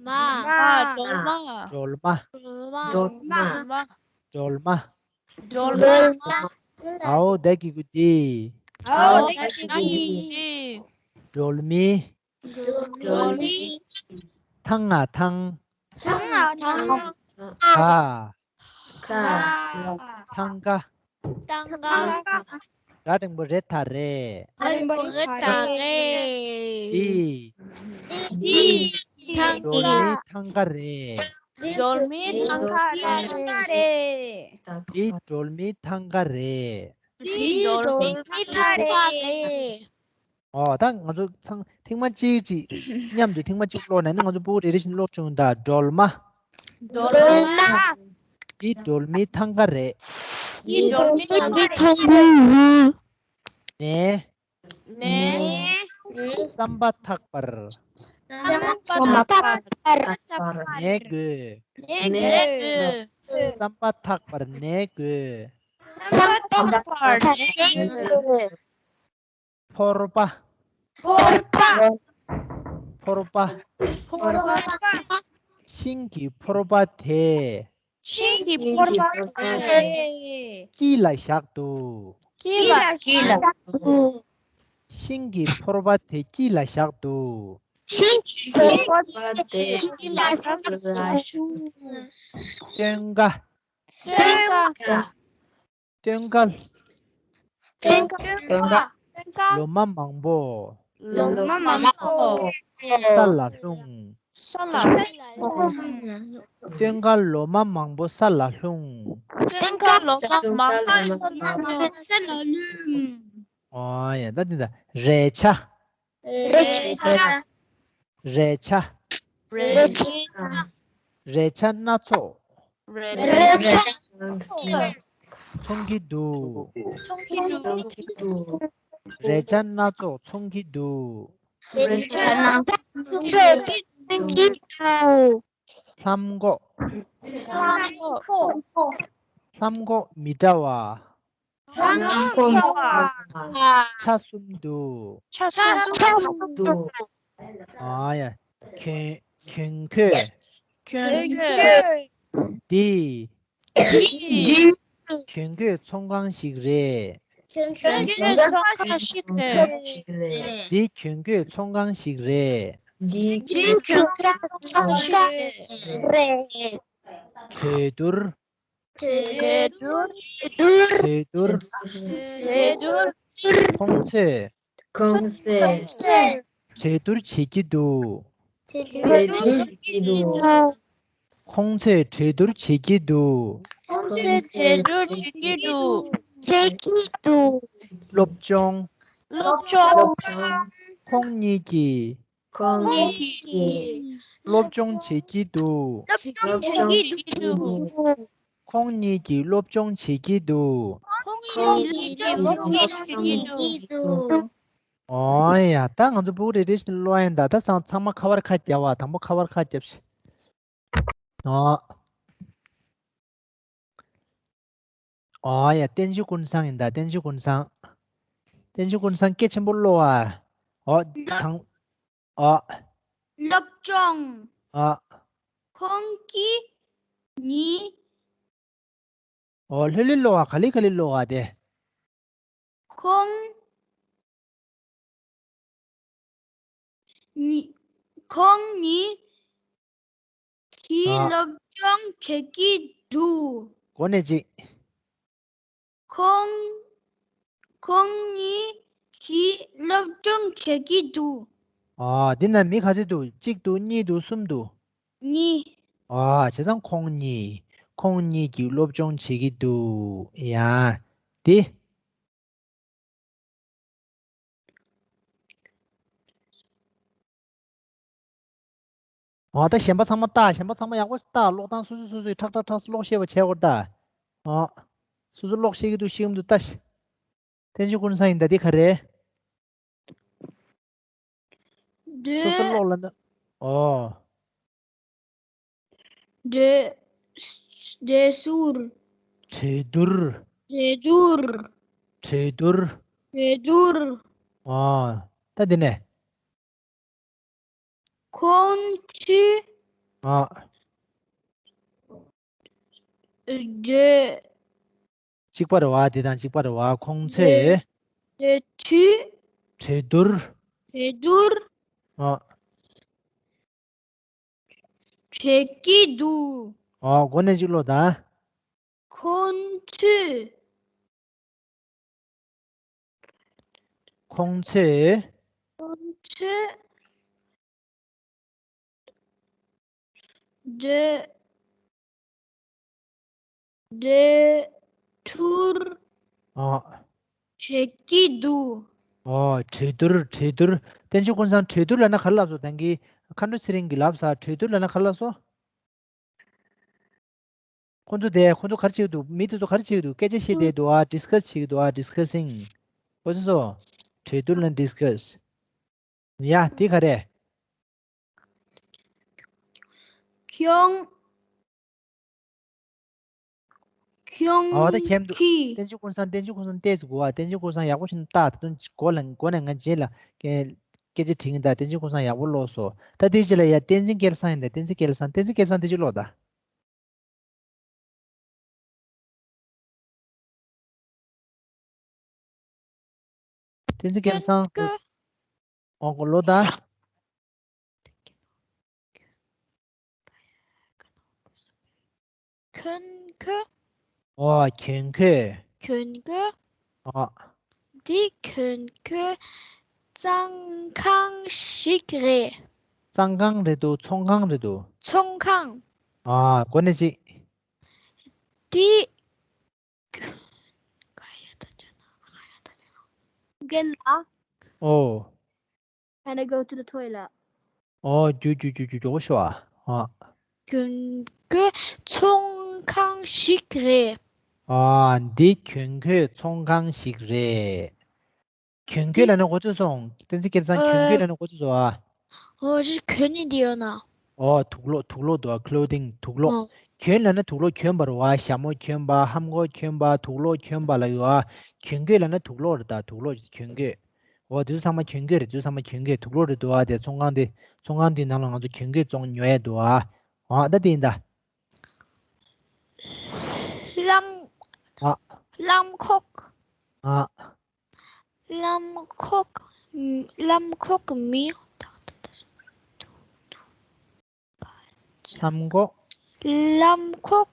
མ། སྒྲོལ་མ། སྒྲོལ་མ། སྒྲོལ་མ། སྒྲོལ་མ། འ་འོག་ད་གི་གུ་དི། འ་འོག་ད་གི་གུ་དི། སྒྲོལ་མའི། སྒྲོལ་མའི། ཐང་ང་ཐང་། ཐང་ང་ཐང་། ག། ག། ཐང་ག། ཐང་ག། ར་འགྲེང་བུ་རེ་ད་རེད། ར་འགྲེང་བུ་རེ་ད་རེད། འདི། འདི། ཐང་ག། སྒྲོལ་མའི་ཐང་ག་རེད། སྒྲོལ་མའི་ཐང་ག་རེད། འདི་སྒྲོལ་མའི་ཐང་ག་རེད། འདི་སྒྲོལ་མའི་ཐང་ག་རེད། འོ་ད་ང་ཚོ་ཚང་ཐེངས་མ་གཅིག་ཅིག་མཉམ་དུ་ཐེངས་མ་གཅིག་ཀློག་ནས་ནི། ང་ཚོ་ཕྲུ་གུ་རེ་རེ་བཞིན་ཀློག་བྱུང་ད། སྒྲོལ་མ། སྒྲོལ་མ། འདི་སྒྲོལ་མའི་ཐང་ག་རེད། འདི་སྒྲོལ་མའི་ཐང་ག་རེད། ནས། ནས། རྩམ་པ་ཐག་པར། རྩམ་པ་ཐག་པར། ནས་གོས། ནས་གོས། རྩམ་པ་ཐག་པར་ནས་གོས། རྩམ་པ་ཐག་པར་ནས་གོས། ཕོར་པ། ཕོར་པ། ཕོར་པ། ཕོར་པ། ཤིང་གི་ཕོར་པ་དེ། ཤིང་གི་ཕོར་པ་དེ། དཀྱིལ་ལ་བཞག་འདུག། དཀྱིལ་ལ་བཞག་འདུག། ཤིང་གི་ཕོར་པ་དེ་དཀྱིལ་ལ་བཞག་འདུག། ཤིང་གི་ཕོར་པ་དེ་དཀྱིལ་ལ་བཞག་འདུག། སྟོན་ཀ། སྟོན་ཀ། སྟོན་ཀ། སྟོན་ཀ། སྟོན་ཀ། ལོ་མ་མང་པོ། ལོ་མ་མང་པོ། ས་ལ་ལྷུང་། ས་ལ་ལྷུང་། སྟོན་ཀ་ལོ་མ་མང་པོ་ས་ལ་ལྷུང་། སྟོན་ཀ་ལོ་མ་མང་པོ་ས་ལ་ལྷུང་། འོ་ཡ། ད་འདི་ད། རས་ཆ། རས་ཆ། རས་ཆ། རས་ཆ། རས་ཆ་སྣ་ཚོགས། རས་ཆ་སྣ་ཚོགས། འཚོང་གི་འདུག། འཚོང་གི་འདུག། རས་ཆ་སྣ་ཚོགས་འཚོང་གི་འདུག། རས་ཆ་སྣ་ཚོགས་འཚོང་གི་འདུག། ལྷམ་གོག། ལྷམ་གོག། ལྷམ་གོག་མི་འདྲ་བ། ལྷམ་གོག་མི་འདྲ་བ། ཆ་གསུམ་འདུག། ཆ་གསུམ་འདུག། ཨ་ཡ། གྱོན། གྱོན་གོས། གྱོན་གོས། འདི། འདི། གྱོན་གོས་ཚོང་ཁང་ཞིག་རེད། གྱོན་གོས་ཚོང་ཁང་ཞིག་རེད། འདི་གྱོན་གོས་ཚོང་ཁང་ཞིག་རེད། འདི་གྱོན་གོས་ཚོང་ཁང་ཞིག་རེད། གྲོས་བསྡུར། གྲོས་བསྡུར། གྲོས་བསྡུར། གྲོས་བསྡུར། ཁོང་ཚོས། ཁོང་ཚོས། གྲོས་བསྡུར་བྱེད་ཀྱི་འདུག་གྲོས་བསྡུར་བྱེད་ཀྱི་འདུག་ཁོང་ཚོས་གྲོས་བསྡུར་བྱེད་ཀྱི་འདུག་ཁོང་ཚོས་གྲོས་བསྡུར་བྱེད་ཀྱི་འདུག་བྱེད་ཀྱི་འདུག་སློབ་སྦྱོང་། སློབ་སྦྱོང་། ཁོང་གཉིས་ཀྱིས། ཁོང་གཉིས་ཀྱིས། སློབ་སྦྱོང་བྱེད་ཀྱི་འདུག་སློབ་སྦྱོང་བྱེད་ཀྱི་འདུག་ཁོང་གཉིས་ཀྱིས་སློབ་སྦྱོང་བྱེད་ཀྱི་འདུག་ཁོང་གཉིས་ཀྱིས་སློབ་སྦྱོང་བྱེད་ཀྱི་འདུག་ཨོ་ཡ། ད་ང་ཚོ་སྤུ་གུ་རེ་རེ་བཞིན་ཀློག་ཡིན་ད། ད་ཚང་ཚང་མ་ཁ་པར་ཁ་རྒྱབ་བ། དང་པོ་ཁ་པར་ཁ་རྒྱབ་ཤིག་ཨོ། ཨོ་ཡ། བསྟན་ཆོས་ཀུན་བཟང་ཡིན་ད། བསྟན་ཆོས་ཀུན་བཟང་། བསྟན་ཆོས་ཀུན་བཟང་སྐད་ཆེན་པོ་ཀློག་ཨ། ཨོ། དང་། ཨོ། སློབ་སྦྱོང་། ཨོ། ཁོང་གཉིས། ཨོ། ལྷོད་ལྷོད་ཀློག་ཨ། ག་ལེ་ག་ལེ་ཀློག་ཨ་དེ། ཁོང་གཉིས། ཁོང་གཉིས་ཀྱིས་ཨ། སློབ་སྦྱོང་བྱེད་ཀྱི་འདུག་གོ་གནས་གཅིག་ཁོང་། ཁོང་གཉིས་ཀྱིས་སློབ་སྦྱོང་བྱེད་ཀྱི་འདུག་ཨ། འདི་ན་མི་ག་ཚོད་འདུག་གཅིག་འདུག་གཉིས་འདུག་གསུམ་འདུག་གཉིས། ཨ། བྱས་ཙང་ཁོང་གཉིས། ཁོང་གཉིས་ཀྱིས་སློབ་སྦྱོང་བྱེད་ཀྱི་འདུག་ཡ། འདི། ཨ། ད་གཞན་པ་ཚང་མ་ལྟ། གཞན་པ་ཚང་མ་ཡག་པོ་ལྟ། ཀློག་སྟངས་སོ་སོ་སོ་སོས་ཁྲག་ཁྲག་ཁྲག་ཀློག་ཤེས་པ་བྱས་དགོས་ད། ཨ། སོ་སོ་ཀློག་ཤེས་ཀྱི་འདུག་ཤེས་ཀྱི་མི་འདུག་ལྟ་ཤིག་བསྟན་ཆོས་ཀུན་བཟང་ཡིན་ད། འདི་ག་རེད། སོ་སོ་ཀློག་ལ་ན། ཨོ། གྲོས། གྲོས་བསྡུར། གྲོས་བསྡུར། གྲོས་བསྡུར། གྲོས་བསྡུར། གྲོས་བསྡུར། ཨོ། ད་འདི་ནས། ཁོང་ཚོས། ཨ། གྲོས། གཅིག་པ་རེད་བ། དེ་དང་གཅིག་པ་རེད་བ། ཁོང་ཚོས། གྲོས་བསྡུར། གྲོས་བསྡུར། གྲོས་བསྡུར། ཨ། བྱེད་ཀྱི་འདུག་ཨ། གོ་གནས་གཅིག་ཀློག་དང་། ཁོང་ཚོས། ཁོང་ཚོས། ཁོང་ཚོས། གྲོས། གྲོས་བསྡུར། ཨ། བྱེད་ཀྱི་འདུག་ཨོ། གྲོས་བསྡུར། གྲོས་བསྡུར། བསྟན་ཆོས་ཀུན་བཟང་། གྲོས་བསྡུར་ལབ་ན་ག་རེ་ལབ་སོང་། ད་གིན་མཁའ་འགྲོ་ཚེ་རིང་གིས་ལབ་ས། གྲོས་བསྡུར་ལབ་ན་ག་རེ་ལབ་སོང་། ཁོང་ཚོ་དེ། ཁོང་ཚོ་ག་རེ་བྱེད་ཀྱི་འདུག་མི་དེ་ཚོ་ག་རེ་བྱེད་ཀྱི་འདུག་སྐད་ཆ་བཤད་བསྡད་འདུག་ཨ། ཌིས་ཁ་སི་བྱེད་ཀྱི་འདུག་ཨ། ཌིས་ཁ་སིང་། ཁོ་ཚོ་ཚོ། གྲོས་བསྡུར་ལབ་ན་ཌིས་ཁ་སི། ཡ། དེ་ག་རེ། ཁྱོད། ཁྱོད། ཨ། ད་མཁྱེན་འདུག་གིས། བསྟན་ཆོས་ཀུན་བཟང་། བསྟན་ཆོས་ཀུན་བཟང་ཏོག་ཙམ་སྒུག་ཨ། བསྟན་ཆོས་ཀུན་བཟང་ཡག་པོ་ཞིག་ལྟ། ད་དུང་མགོ་ལ། མགོ་ནས་ང་རྗེས་ལ་སྐད་སྐད་ཆ་དྲིས་ཡིན་ད། བསྟན་ཆོས་ཀུན་བཟང་ཡག་པོ་ཀློག་སོང་། ད་དེའི་རྗེས་ལ་ཡ། བསྟན་འཛིན་སྐལ་བཟང་ཡིན་ད། བསྟན་འཛིན་སྐལ་བཟང་། བསྟན་འཛིན་སྐལ་བཟང་དེ་ཅིག་ཀློག་ད། བསྟན་འཛིན་སྐལ་བཟང་། ཁྱོད་ཀྱི། ཨོ། ཀློག་ད། གྱོན་གོས། ཨོ། གྱོན་གོས། གྱོན་གོས། ཨོ། འདི་གྱོན་གོས་གཙང་ཁང་ཞིག་རེད། གཙང་ཁང་རེད་འདུག་ཚོང་ཁང་རེད་འདུག་ཚོང་ཁང་། ཨ། གོ་གནས་གཅིག་འདི། རྒན་ལགས། ཨོ། Can I go to the toilet? ཨོ། རྒྱུགས་རྒྱུགས་རྒྱུགས་རྒྱུགས། མགྱོགས་པོ་ཤོག་ཨ། ཨ། གྱོན་གོས་ཚོང་ཁང་ཞིག་རེད། ཨ། འདི་གྱོན་གོས་ཚོང་ཁང་ཞིག་རེད། གྱོན་གོས་ལབ་ན་གོ་ཚོད་སོང་། བསྟན་འཛིན་སྐལ་བཟང་། གྱོན་གོས་ལབ་ན་གོ་ཚོད་སོང་ཨ། ཨོ། གྱོན་གོས་ནི་འདི་ཡོད་ན། ཨོ། དུག་ལོག་དུག་ལོག་འདུག་ཨ། clothing དུག་ལོག་ཨོ། གྱོན་ལབ་ན་དུག་ལོག་གྱོན་པ་རེད་བ། ཞྭ་མོ་གྱོན་པ། ལྷམ་གོག་གྱོན་པ། དུག་ལོག་གྱོན་པ་ལབ་ཡོད་ཨ། གྱོན་གོས་ལབ་ན་དུག་ལོག་རེད་ད། དུག་ལོག་གྱོན་གོས། ཨོ། དེ་ཚོ་ཚང་མ་གྱོན་གོས་རེད། དེ་ཚོ་ཚང་མ་གྱོན་གོས། དུག་ལོག་རེད་འདུག་ཨ། དེ་ཚོང་ཁང་དེ། ཚོང་ཁང་དེའི་ནང་ལ་ང་ཚོ་གྱོན་གོས་བཙོང་ཉོ་ཡས་འདུག་ཨ། ཨ། ད་དེ་ཡིན་ད། ལྷམ། ཨ། ལྷམ་གོག་ཨ། ལྷམ་གོག་ལྷམ་གོག་མི། ལྷམ་གོག་ལྷམ་གོག་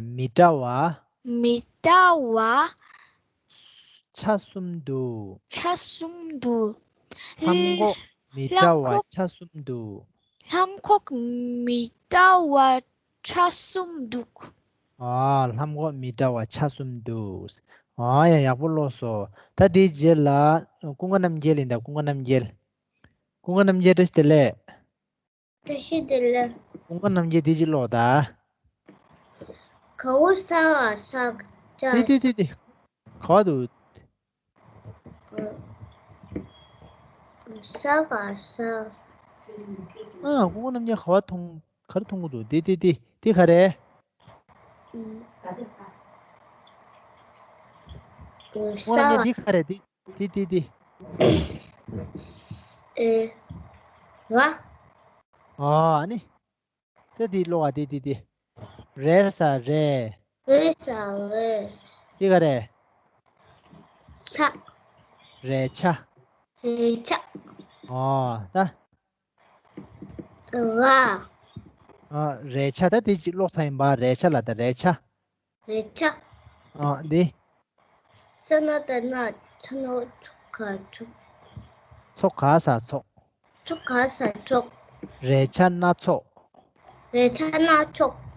ལས་མི་འདྲ་བ། མི་འདྲ་བ། ཆ་གསུམ་འདུག་ཆ་གསུམ་འདུག་ལྷམ་གོག་མི་འདྲ་ལྷམ་བ་གོག་ཆ་གསུམ་འདུག་ལྷམ་གོག་མི་འདྲ་བ་ཆ་གསུམ་འདུག་ཨ། ལྷམ་གོག་མི་འདྲ་བ་ཆ་གསུམ་འདུག་ཨ་ཡ། ཡག་པོ་ཀློག་སོང་། ད་དེའི་རྗེས་ལ་ཀུན་དགའ་རྣམ་རྒྱལ་ཡིན་ད། ཀུན་དགའ་རྣམ་རྒྱལ། ཀུན་དགའ་རྣམ་རྒྱལ་བཀྲ་ཤིས་བདེ་ལེགས། བཀྲ་ཤིས་བདེ་ལེགས། ཀུན་དགའ་རྣམ་རྒྱལ་དེ་ཅིག་ཀློག་ད། ག་བ་ས་ག་ས་ཀྱ། དེ་དེ་དེ་དེ། ག་བ་འདུག་ས་ག་ས། ཨ། ཀུན་དགའ་རྣམ་རྒྱལ་ག་བ་མཐོང་། ག་རེ་མཐོང་གི་འདུག་དེ་དེ་དེ་དེ་ག་རེ། ཀུན་དགའ་རྣམ་རྒྱལ་དེ་ག་རེ། དེ་དེ་དེ་དེ། ཨེ། ར། ཨ་ནི། ད་དེ་ཀློག་ཨ། དེ་དེ་དེ། རེ་ས་རེ། རེ་ས་རེ། དེ་ག་རེ། ཆ། རེ་ཆ། རེ་ཆ། ཨོ་ད། ར། ཨ། རེ་ཆ། ད་དེ་ཅིག་ཀློག་ཚར་ཡིན་པ། རེ་ཆ་ལ་ད་རེ་ཆ། རེ་ཆ། ཨ། འདི། ས་ན་ད་ན། ཚ་ན་འོག་ཚོ་ག་ཚོགས། ཚོ་ག་ས་ཚོགས། ཚོ་ག་ས་ཚོགས། རེ་ཆ་སྣ་ཚོགས། རེ་ཆ་སྣ་ཚོགས།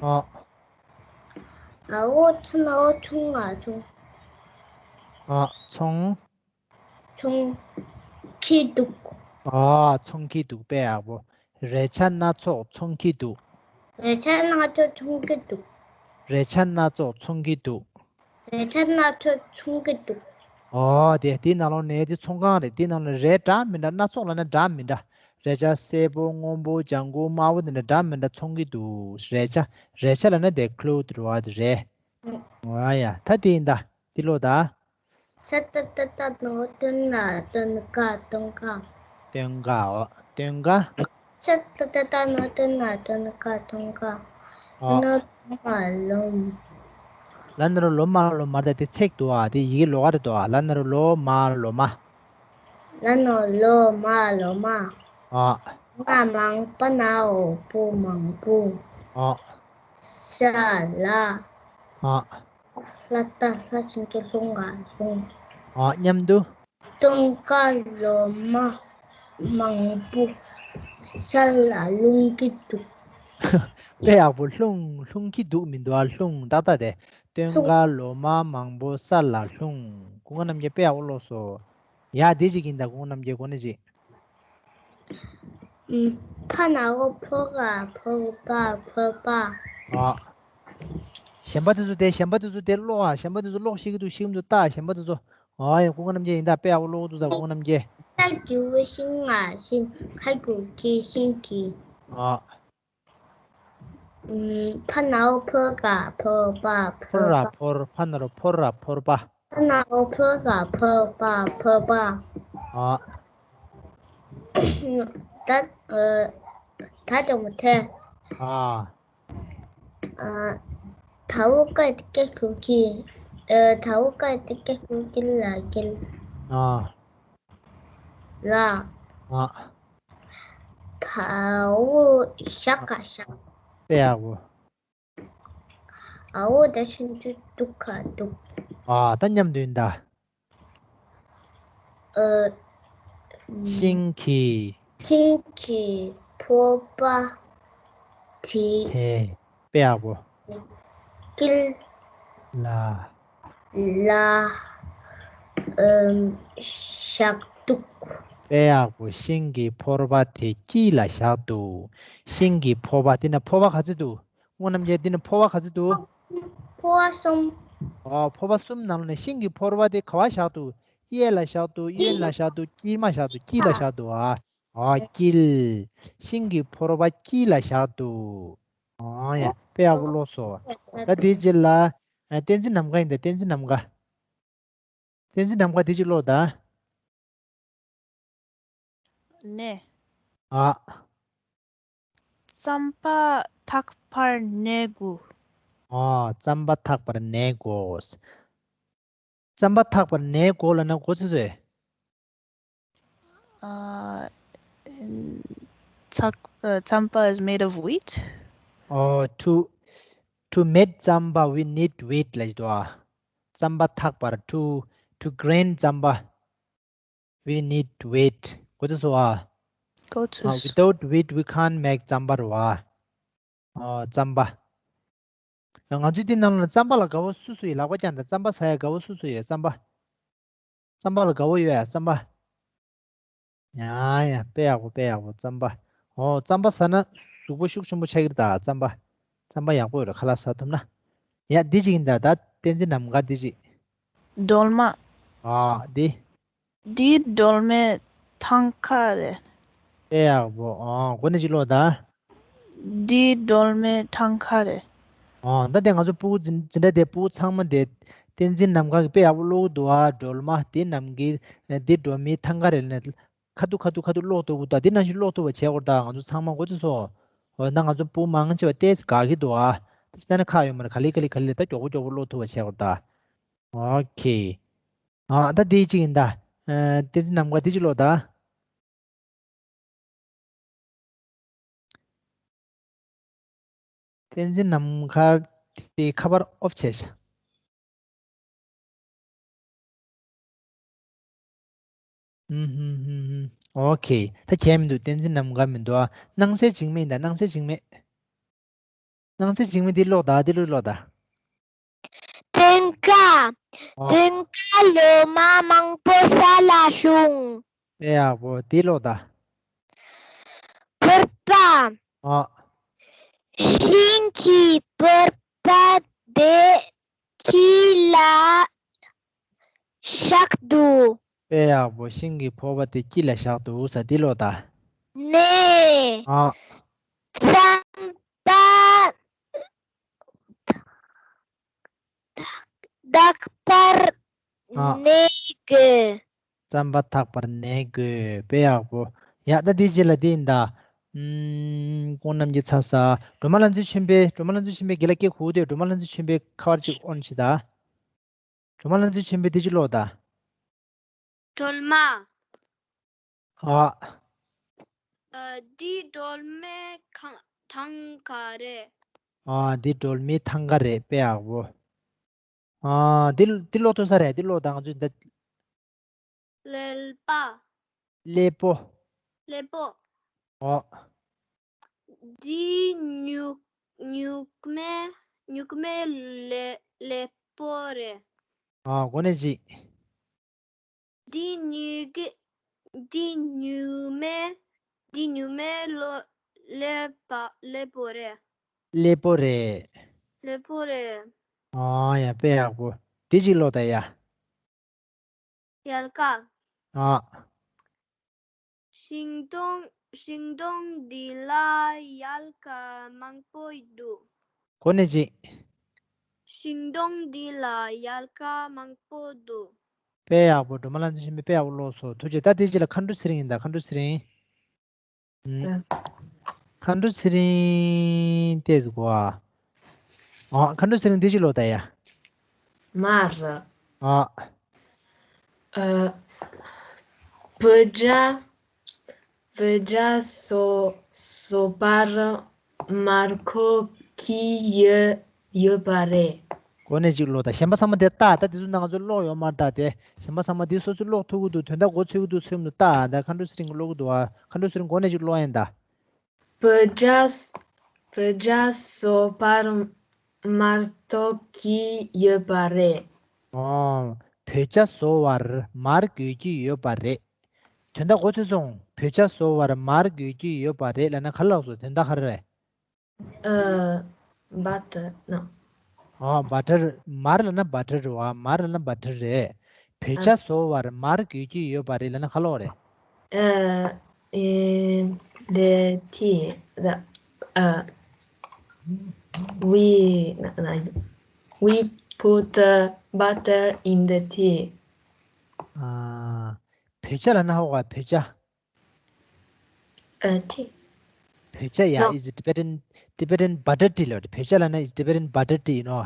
ཨ། འ་འོག་ཚ་ན་འོག་ཚོང་ང་ཚོང་། ཨ། ཚོང་། ཚོང་གི་འདུག་ཨ། ཚོང་གི་འདུག་དཔེ་ཡག་པོ། རེ་ཆ་སྣ་ཚོགས་ཚོང་གི་འདུག་རེ་ཆ་སྣ་ཚོགས་ཚོང་གི་འདུག་རེ་ཆ་སྣ་ཚོགས་ཚོང་གི་འདུག་རེ་ཆ་སྣ་ཚོགས་ཚོང་གི་འདུག་ཨོ་དེ་དེའི་ནང་ལོགས་ནས་དེ་ཚོང་ཁང་རེད། དེའི་ནང་ལོགས་རེ་འདྲ་མི་འདྲ། སྣ་ཚོགས་ལབ་ན་འདྲ་མི་འདྲ། རེ་ཆ་སེར་པོ་སྔོན་པོ་ལྗང་ཁུ་དམར་པོ་དེ་འདྲ་འདྲ་མི་འདྲ་ཚོང་གི་འདུག་རེ་ཆ་རེ་ཆ་ལབ་ན་དེ་ཁློ་དེ་རེད་བ། དེ་རེད། ཨ་ཡ། ད་དེ་ཡིན་ད། དེ་ཀློག་ད། ས་ཏ་བཏགས་སྟ་ན་འོག་སྟོ་ན་སྟོན་ཀ་སྟོན་ཀ་སྟོན་ཀ། ཨོ། སྟོན་ཀ། ས་ཏ་བཏགས་སྟ་ན་འོག་སྟོ་ན་སྟོན་ཀ་སྟོན་ཀ་ཨོ། ན་རོ་ལོ་མ་ལོ་མ། ལ་ན་རོ་ལོ་མ་ལོ་མ། ད་དེ་ཚེག་འདུག་ཨ། དེ་ཡི་གེ་ལོགས་ཀ་རེད་འདུག་ཨ། ལ་ན་རོ་ལོ་མ་ལོ་མ། ལ་ན་རོ་ལོ་མ་ལོ་མ། ཨོ། མ་མང་པ་ན་འོག་པོ་མང་པོ། ཨོ། ས་ལ། ཨོ། ལྷ་ད་ལྷ་ཆེན་པོ་ལྷུང་ང་ལྷུང་། ཨོ། མཉམ་དུ། སྟོན་ཀ་ལོ་མ་མང་པོ་ས་ལ་ལྷུང་གི་འདུག་དཔེ་ཡག་པོ། ལྷུང་། ལྷུང་གི་འདུག་མི་འདུག་ཨ། ལྷུང་ཏག་ཏག་དེ། སྟོན་ཀ་ལོ་མ་མང་པོ་ས་ལ་ལྷུང་། ཀུན་དགའ་རྣམ་རྒྱལ་དཔེ་ཡག་པོ་ཀློག་སོང་། ཡ། འདི་ཅིག་ཡིན་ད། ཀུན་དགའ་རྣམ་རྒྱལ་གོ་ནས་ཅིག་ཕ་ན་འོག་ཕོ་ག་ཕོར་པ་ཕོར་པ། ཨ། གཞན་པ་དེ་ཚོ་དེ། གཞན་པ་དེ་ཚོ་དེ་ཀློག་ཨ། གཞན་པ་དེ་ཚོ་ཀློག་ཤེས་ཀྱི་འདུག་ཤེས་ཀྱི་འདུག་ལྟ། གཞན་པ་དེ་ཚོ། ཨ་ཡ། ཀུན་དགའ་རྣམ་རྒྱལ་ཡིན་ད། དཔེ་ཡག་པོ་ཀློག་འདུག་ད། ཀུན་དགའ་རྣམ་རྒྱལ། ཏ་གི་གུ་ཤིང་ང་ཤིང་། ཁ་གི་གུ་ཁྱི་ཤིང་གི། ཨ། ཕ་ན་འོག་ཕོ་ག་ཕོར་པ་ཕོར་ར་ཕོར། ཕ་ན་རོ་ཕོ་ར་ཕོར་པ། ཕ་ན་འོག་ཕོ་ག་ཕོར་པ་ཕོར་པ། ཨ། ད་ཨ་ད་དེ་མོ་དེ། ཨ། ཨ། ད་འོག་ཀ་དེ་ཀ་གི་གུ་ཀྱི། ཨ། ད་འོག་ཀ་དེ་ཀ་གི་གུ་ཀྱི་ལ་ཀྱི། ཨ། ལ། ཨ། བ་འོག་ཞ་ག་ཞག་དཔེ་ཡག་པོ། འ་འོག་ད་ཆུང་ཆུང་དུ་ག་དུག་ཨ། ད་མཉམ་དུ་ཡིན་ད། ཨ། ཤིང་གི་ཤིང་གི་ཕོར་པ་དེ། དེ། དཔེ་ཡག་པོ། དཀྱིལ། ལ། ལ། ཨམ། བཞག་འདུག་དཔེ་ཡག་པོ། ཤིང་གི་ཕོར་པ་དེ་དཀྱིལ་ལ་བཞག་འདུག་ཤིང་གི་ཕོར་པ། དེ་ན་ཕོར་པ་ག་ཚོད་འདུག་ཀུན་དགའ་རྣམ་རྒྱལ། འདི་ན་ཕོར་པ་ག་ཚོད་འདུག་ཕོར་པ་གསུམ། ཨོ། ཕོར་པ་གསུམ་ནང་ནས་ཤིང་གི་ཕོར་པ་དེ་ག་པར་བཞག་འདུག་གཡས་ལ་བཞག་འདུག་གཡོན་ལ་བཞག་འདུག་དཀྱིལ་མ་བཞག་འདུག་དཀྱིལ་ལ་བཞག་འདུག་ཨ། ཨོ། དཀྱིལ། ཤིང་གི་ཕོར་པ་དཀྱིལ་ལ་བཞག་འདུག་ཨོ་ཡ། དཔེ་ཡག་པོ་ཀློག་སོང་། ད་དེའི་རྗེས་ལ་ཨ། བསྟན་འཛིན་ནམ་མཁའ་ཡིན་ད། བསྟན་འཛིན་ནམ་མཁའ། བསྟན་འཛིན་ནམ་མཁའ་དེ་ཅིག་ཀློག་ད། ནས། ཨ། རྩམ་པ་ཐག་པར་ནས་དགོས། ཨ། རྩམ་པ་ཐག་པར་ནས་དགོས། རྩམ་པ་ཐག་པར་ནས་དགོས་ལབ་ན་གོ་ཚོད་ཚོད། ཨ། ཚག- ཨ། རྩམ་པ is made of wheat. Oh, to, to make རྩམ་པ we need wheat ལབ་ཀྱི་འདུག་ཨ། རྩམ་པ་ཐག་པར། to, to grind རྩམ་པ we need wheat. གོ་ཚོད་སོང་ཨ། གོ་ཚོད་སོང་། Without wheat we can't make རྩམ་པ་རེད་བ། ཨོ། རྩམ་པ། ང་ཚོའི་འདི་ནང་ལ་རྩམ་པ་ལ་དགའ་བོ་སུ་སུ་ཡོད། ལག་པ་བརྐྱངས་དང་། རྩམ་པ་ཟ་ཡ་དགའ་བོ་སུ་སུ་ཡོད། རྩམ་པ། རྩམ་པ་ལ་དགའ་བོ་ཡོད་ཡ། རྩམ་པ། ཡ་ཡ། དཔེ་ཡག་པོ། དཔེ་ཡག་པོ། རྩམ་པ། ཨོ། རྩམ་པ་ཟ་ན་གཟུགས་པོ་ཤུགས་ཆེན་པོ་ཆགས་ཀྱི་རེད་ད། རྩམ་པ། རྩམ་པ་ཡག་པོ་ཡོད་རེད། ཁ་ལག་ཟ་ཐུབ་ན། ཡ། འདི་གཅིག་ཡིན་ད། ད་བསྟན་འཛིན་ནམ་མཁའ་འདི་གཅིག་སྒྲོལ་མ། ཨ། འདི། འདི་སྒྲོལ་མའི་ཐང་ཀ་རེད། དཔེ་ཡག་པོ། ཨོ། གོ་ནས་ཅིག་ཀློག་ད། འདི་སྒྲོལ་མའི་ཐང་ཀ་རེད། ཨོ། ད་དེ་ང་ཚོ་ཕྲུ་གུ་འཛིན་འཛིན་གྲྭ་དེ་ཕྲུ་གུ་ཚང་མ་དེ་བསྟན་འཛིན་ནམ་མཁའ་གི་དཔེ་ཡག་པོ་ཀློག་གི་འདུག་ཨ། སྒྲོལ་མ་འདི་ནམ་མཁའི། འདི་སྒྲོལ་མའི་ཐང་ཀ་རེད་ལབ་ནས་ཁ་ཐུག་ཁ་ཐུག་ཁ་ཐུག་ཀློག་ཐུབ་ཀྱི་འདུག་ད། འདི་ནང་བཞིན་ཀློག་ཐུབ་པ་བྱེད་དགོས་རེད་ད། ང་ཚོ་ཚང་མ་གོ་ཚོད་སོང་། འོ་ན་ང་ཚོ་ཕྲུ་གུ་མང་ཆེ་བ་ཏོག་ཙམ་དགའ་གི་འདུག་ཨ། དེ་ལྟ་ན་ཁག་ཡོད་མ་རེད། ག་ལེ་ག་ལེ་ག་ལེ་ད་མགྱོགས་པོ་མགྱོགས་པོ་ཀློག་ཐུབ་པ་བྱེད་དགོས་རེད་ད། ཨོ་ཁེ། ཨ། ད་འདི་གཅིག་ཡིན་ད། ཨ། བསྟན་འཛིན་ནམ་མཁའ་འདི་གཅིག་ཀློག་ད། བསྟན་འཛིན་ནམ་མཁའ་དེ་ཁ་པར་ཨོཕ་བྱས་ཤག་ཨུམ་ཧུམ་ཧུམ་ཧུམ། ཨོ་ཁེ། ད་གལ་མི་འདུག་བསྟན་འཛིན་ནམ་མཁའ་མི་འདུག་ཨ། སྣང་གསལ་འཇིགས་མེད་ཡིན་ད། སྣང་གསལ་འཇིགས་མེད། སྣང་གསལ་འཇིགས་མེད་འདི་ཀློག་ད། འདི་ཀློག་ད། མཐུན་ཀ། ཨོ། མཐུན་ཀ་ལོ་མ་མང་པོ་ས་ལ་ལྷུང་། དཔེ་ཡག་པོ། འདི་ཀློག་ད། ཕོར་པ། ཨོ། ཤིང་གི་ཕོར་པ་དེ་དཀྱིལ་ལ་བཞག་འདུག་དཔེ་ཡག་པོ། ཤིང་གི་ཕོར་པ་དེ་དཀྱིལ་ལ་བཞག་འདུག་ཟེར་འདི་ཀློག་ད། ནས། ཨོ། རྩམ་པ་ཐག་པར། ཨ། ནས་དགོས། རྩམ་པ་ཐག་པར་ནས་དགོས། དཔེ་ཡག་པོ། ཡ། ད་འདི་རྗེས་ལ་འདི་ཡིན་ད། ཨུམ། ཁོང་རྣམས་ཀྱི་ཚ་ས། སྒྲོལ་མ་ལྷ་མཛེས་ཆོས་འཕེལ། སྒྲོལ་མ་ལྷ་མཛེས་ཆོས་འཕེལ་དགེ་ལགས་སྐད་གོ་དུས་སྒྲོལ་མ་ལྷ་མཛེས་ཆོས་འཕེལ་ཁ་པར་ཅིག་ཨོན་བྱེད་ད། སྒྲོལ་མ་ལྷ་མཛེས་ཆོས་འཕེལ་འདི་ཅིག་ཀློག་ད། སྒྲོལ་མ། ཨ། ཨ། འདི་སྒྲོལ་མའི་ཁང་ཐང་ག་རེད། ཨ། འདི་སྒྲོལ་མའི་ཐང་ག་རེད། དཔེ་ཡག་པོ། ཨ། འདི་འདི་ཀློག་ཐུབ་ས་རེད། འདི་ཀློག་ད། ང་ཚོ་འདི། ཀླད་པ། ཀླད་པོ། ཀླད་པོ། ཨོ། འདི་སྨྱུག་སྨྱུག་མའི་སྨྱུག་མའི་ཀླད་ཀླད་པོ་རེད། ཨ། གོ་ནས་ཅིག་འདི་སྨྱུག་འདི་སྨྱུག་མའི་འདི་སྨྱུག་མའི་ལོ་ཀླད་པ་ཀླད་པོ་རེད། ཀླད་པོ་རེད། ཀླད་པོ་རེད། ཨ། ཡ། དཔེ་ཡག་པོ། འདི་ཅིག་ཀློག་ད་ཡ། ཡལ་ག་ཨ། ཤིང་སྡོང་ཤིང་སྡོང་འདི་ལ་ཡལ་ག་མང་པོ་འདུག་གོ་ནས་ཅིག་ཤིང་སྡོང་འདི་ལ་ཡལ་ག་མང་པོ་འདུག་དཔེ་ཡག་པོ། སྒྲོལ་མ་ལྷ་མཛེས་ཆོས་འཕེལ་དཔེ་ཡག་པོ་ཀློག་སོང་། ཐུགས་རྗེ་ཆེ། ད་དེ་རྗེས་ལ་མཁའ་འགྲོ་ཚེ་རིང་ཡིན་ད། མཁའ་འགྲོ་ཚེ་རིང་། ཨ། མཁའ་འགྲོ་ཚེ་རིང་ལྟས་ཟེར་གོ་ཨ། ཨ། མཁའ་འགྲོ་ཚེ་རིང་འདི་ཅིག་ཀློག་ད་ཡ། མར། ཨ། ཨ། བོད་ཇ། བོད་ཇ་བཟོ་བཟོ་པར་མར་ཁུ་གྱིས་ཡོད་ཡོད་པ་རེད། གོ་ནས་ཅིག་ཀློག་ད། གཞན་པ་ཚང་མ་དེ་ལྟ། ད་དེ་ཚོ་ནང་ང་ཚོ་ཀློག་ཡོད་མ་རེད་ད། དེ་གཞན་པ་ཚང་མ་དེ་སོ་སོས་ཀློག་ཐུབ་ཀྱི་འདུག་དོན་དག་གོ་ཚོད་ཀྱི་འདུག་ཚོད་མི་འདུག་ལྟ། ད་མཁའ་འགྲོ་ཚེ་རིང་གིས་ཀློག་གི་འདུག་ཨ། མཁའ་འགྲོ་ཚེ་རིང་གོ་ནས་ཅིག་ཀློག་ཡིན་ད། བོད་ཇ་བོད་ཇ་བཟོ་པར་མར་དགོས་ཀྱི་ཡོད་པ་རེད། ཨོ། བོད་ཇ་བཟོ་བར་མར་དགོས་ཀྱི་ཡོད་པ་རེད། དོན་དག་གོ་ཚོད་སོང་། བོད་ཇ་བཟོ་བར་མར་དགོས་ཀྱི་ཡོད་པ་རེད་ལབ་ན་ག་རེ་ལབ་སོང་། དོན་དག་ག་རེ་རེད། ཨ། བ་ཏར་ནོ། ཨོ། བ་ཏར། མར་ལབ་ན་བ་ཏར་རེད་བ། མར་ལབ་ན་བ་ཏར་རེད། བོད་ཇ་ཨ། བཟོ་བར་མར་དགོས་ཀྱི་ཡོད་པ་རེད་ལབ་ན་ག་རེ་ལབ་རེད། ཨ། ཨེ། ལེ་ཐི་ད། ཨ། We, we put uh, butter in the tea. ཨ། བོད་ཇ་ལབ་ན་ཧ་གོ། བོད་ཇ། Uh, tea. བོད་ཇ་ཡ། No. is Tibetan Tibetan butter tea ལབ་རེད། བོད་ཇ་ལབ་ན་is Tibetan butter tea ནོ།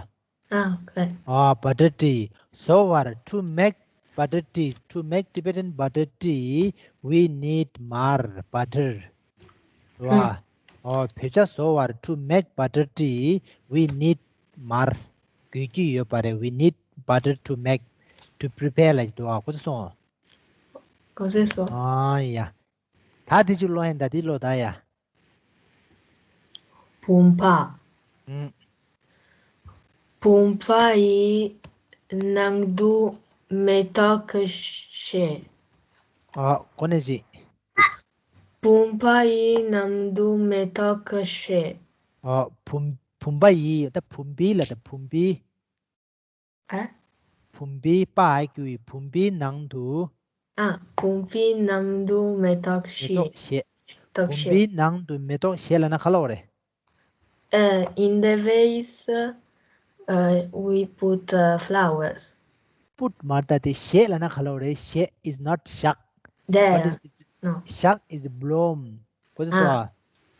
Ah, okay. ཨ། butter tea. བཟོ་བར། to make butter tea, to make Tibetan butter tea, we need མར། butter རེད་བ། ཨོ། བོད་ཇ་བཟོ་བར། to make butter tea, we need མར་དགོས་ཀྱི་ཡོད་པ་རེད། we need butter to make, to prepare ལབ་ཀྱི་འདུག་ཨ། གོ་ཚོད་སོང་། གོ་ཚོད་སོང་། ཨ་ཡ། ད་དེ་ཅིག་ཀློག་ཡིན། ད་དེ་ཀློག་ད་ཡ། བུམ་པ། ཨུམ། བུམ་པ་ཡི་ནང་དུ་མེ་ཏོག་བཞད། ཨ། གོ་ནས་ཅིག་བུམ་པ་ཡི་ནང་དུ་མེ་ཏོག་བཞད། ཨ། བུམ་བུམ་པ་ཡི། ད་བུམ་པའི་ལ། ད་བུམ་པའི། ཨ། བུམ་པའི། པ་ཨ་ཀྱུ་ཡི། བུམ་པའི་ནང་དུ། ཨ། བུམ་པའི་ནང་དུ་མེ་ཏོག་མེ་བཞད། ཏོག་བཞད། ཏོག་བུམ་བཞད། པའི་ནང་དུ་མེ་ཏོག་བཞད་ལབ་ན་ག་ལབ་རེད། Uh, in the vase, uh, we put uh, flowers. put མ་རེད། ད་དེ་བཞད་ལབ་ན་ག་ལབ་རེད། བཞད is not བཞག What There. is the- No. བཞག is bloom གོ་ཚོད་སོང་ཨ།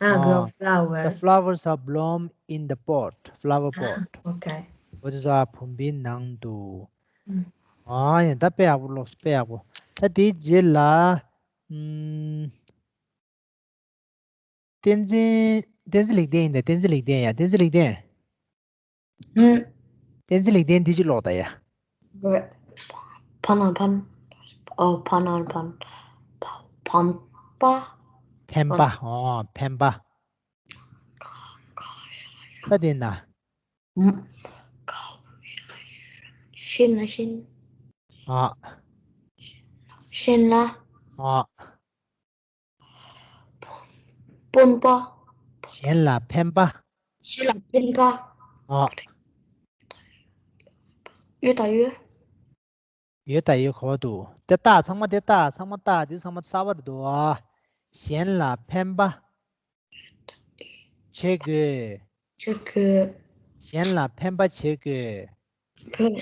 Ah, Ah, grow the flower. flowers are bloom in the pot. flower pot. Okay. གོ་ཚོད་སོང་ཨ། བུམ་པའི་ནང་དུ། Mm. ཨ་ཡ། ད་དཔེ་ཡག་པོ་ཀློག་དཔེ་ཡག་པོ། ད་དེའི་རྗེས་ལ། ཨུམ། བསྟན་འཛིན། བསྟན་འཛིན་ལེགས་ལྡན་ཡིན་ད། བསྟན་འཛིན་ལེགས་ལྡན་ཡ། བསྟན་འཛིན་ལེགས་ལྡན། ཧུམ། བསྟན་འཛིན་ལེགས་ལྡན་འདི་ཅིག་ཀློག་ད་ཡ། ཕ་ན་ཕན། ཨོ་ཕ་ན་ཕན། ཕན་པ། ཕན་པ། ཨོ་ཕན་པ། ད་དེ་ན། ཧུམ། ཤིན་ན་ཤིན། ཨ། ཤིན་ན། ཨ། དཔོན་པ། གཞན་ལ་ཕན་པ། གཞན་ལ་ཕན་པ། ཨ། ཡོད་ད་ཡོད། ཡོད་ད་ཡོད་གོ་བ་འདུག་དེ་ད་ཚང་མ་དེ་ད་ཚང་མ་ད་དེ་ཚང་མ་གསར་པ་རེད་འདུག་ཨ། གཞན་ལ་ཕན་པ་བྱེད་དགོས། བྱེད་དགོས། གཞན་ལ་ཕན་པ་བྱེད་དགོས། བོད།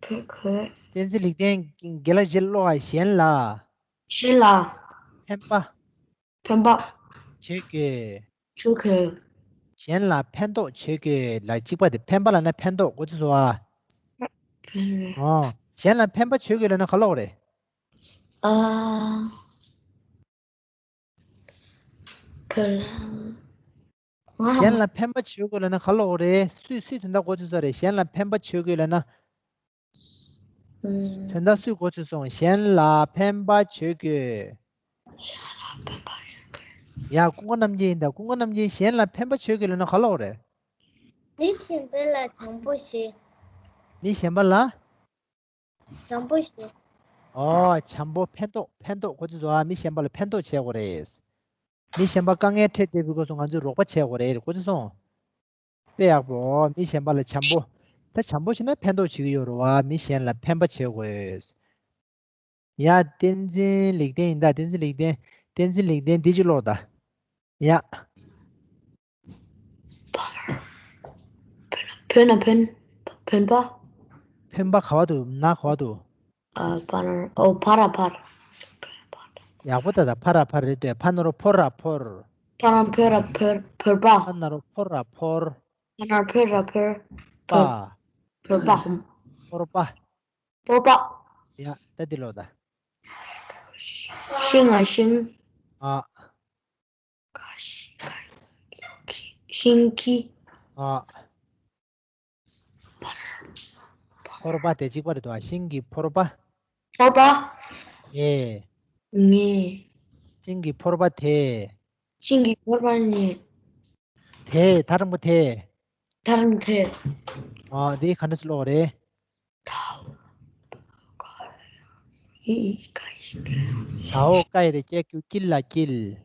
བོད་གོས། བསྟན་འཛིན་ལེགས་ལྡན། རྒན་ལགས་ཞེས་ཀློག་ཨ། གཞན་ལ། གཞན་ལ། ཕན་པ། ཕན་པ། བྱེད་དགོས། བྱེད་དགོས། གཞན་ལ་ཕན་ཐོགས་བྱེད་དགོས་ལ་གཅིག་པ་དེ་ཕན་པ་ལབ་ན་ཕན་ཐོགས་གོ་ཚོད་སོང་ཨ། ཨོ། གཞན་ལ་ཕན་པ་བྱེད་དགོས་ལབ་ན་ག་ལབ་རེད། ཨ། བོད། ང་། གཞན་ལ་ཕན་པ་བྱེད་དགོས་ལབ་ན་ག་ལབ་རེད། སུས་སུས་དོན་དག་གོ་ཚོད་སོང་རེད། གཞན་ལ་ཕན་པ་བྱེད་དགོས་ལབ་ན། ཨུམ། དོན་དག་སུས་གོ་ཚོད་སོང་། གཞན་ལ་ཕན་པ་བྱེད་དགོས། ཡ། ཀུན་དགའ་རྣམ་རྒྱལ་ཡིན་ད། ཀུན་དགའ་རྣམ་རྒྱལ་གཞན་ལ་ཕན་པ་བྱེད་དགོས་ལབ་ན་ག་ལབ་རེད། མི་གཞན་པ་ལ་བྱམས་པོ་བྱེད། མི་གཞན་པ་ལ། བྱམས་པོ་བྱེད། ཨོ། བྱམས་པོ། ཕན་ཐོགས། ཕན་ཐོགས་གོ་ཚོད་སོང་ཨ། མི་གཞན་པ་ལ་ཕན་ཐོགས་བྱེད་དགོས་རེད། མི་གཞན་པ་དཀའ་ངལ་འཕྲད་བསྡད་པའི་སྐབས་སུ་ང་ཚོས་རོགས་པ་བྱེད་དགོས་རེད། གོ་ཚོད་སོང་། དཔེ་ཡག་པོ། མི་གཞན་པ་ལ་བྱམས་པོ། ད་བྱམས་པོ་བྱས་ན་ཕན་ཐོགས་བྱེད་ཀྱི་ཡོད་རེད་བ། མི་གཞན་ལ་ཕན་པ་བྱེད་དགོས། ཡ། བསྟན་འཛིན་ལེགས་ལྡན་ཡིན་ད། བསྟན་འཛིན་ལེགས་ལྡན། བསྟན་འཛིན་ལེགས་ལྡན་འདི་ཅིག་ཀློག་ད། ཡ། བོད་ན་ཕན། ཕན་པ། ཕན་པ་ག་བ་འདུག་ན་ག་བ་འདུག་ཨ། ཕ་ན་རོ། ཨོ། ཕ་ར་ཕར། ཡག་པོ་ད། ད་ཕ་ར་ཕར་རེད་དེ། ཕ་ན་རོ་ཕོ་ར་ཕོར། ཕ་ན་ཕོ་ར་ཕོར། ཕོར་པ། ཕ་ན་རོ་ཕོ་ར་ཕོར། ཕ་ན་ཕོ་ར་ཕོར། པ། ཕོར་པ། ཕོར་པ། ཕོར་པ། ཡ། ད་འདི་ཀློག་ད། ཤིང་ང་ཤིང་། ཨ། ཤིང་གི། ཨ། ཕོར་པ་དེ་གཅིག་པ་རེད་དོ། ཤིང་གི་ཕོར་པ། ཕོར་པ། ཨེ། ངེ། ཤིང་གི་ཕོར་པ་དེ། ཤིང་གི་ཕོར་པ་ངེ། དེ་ད་རིང་པོ་དེ། ད་རིང་དེ། ཨ། དེ་ག་འདྲ་ཞིག་ཀློག་རེད། ད་འོག་ཀ་ཡ་རེ་སྐྱེ་རྒྱུ་དཀྱིལ་ལ་དཀྱིལ།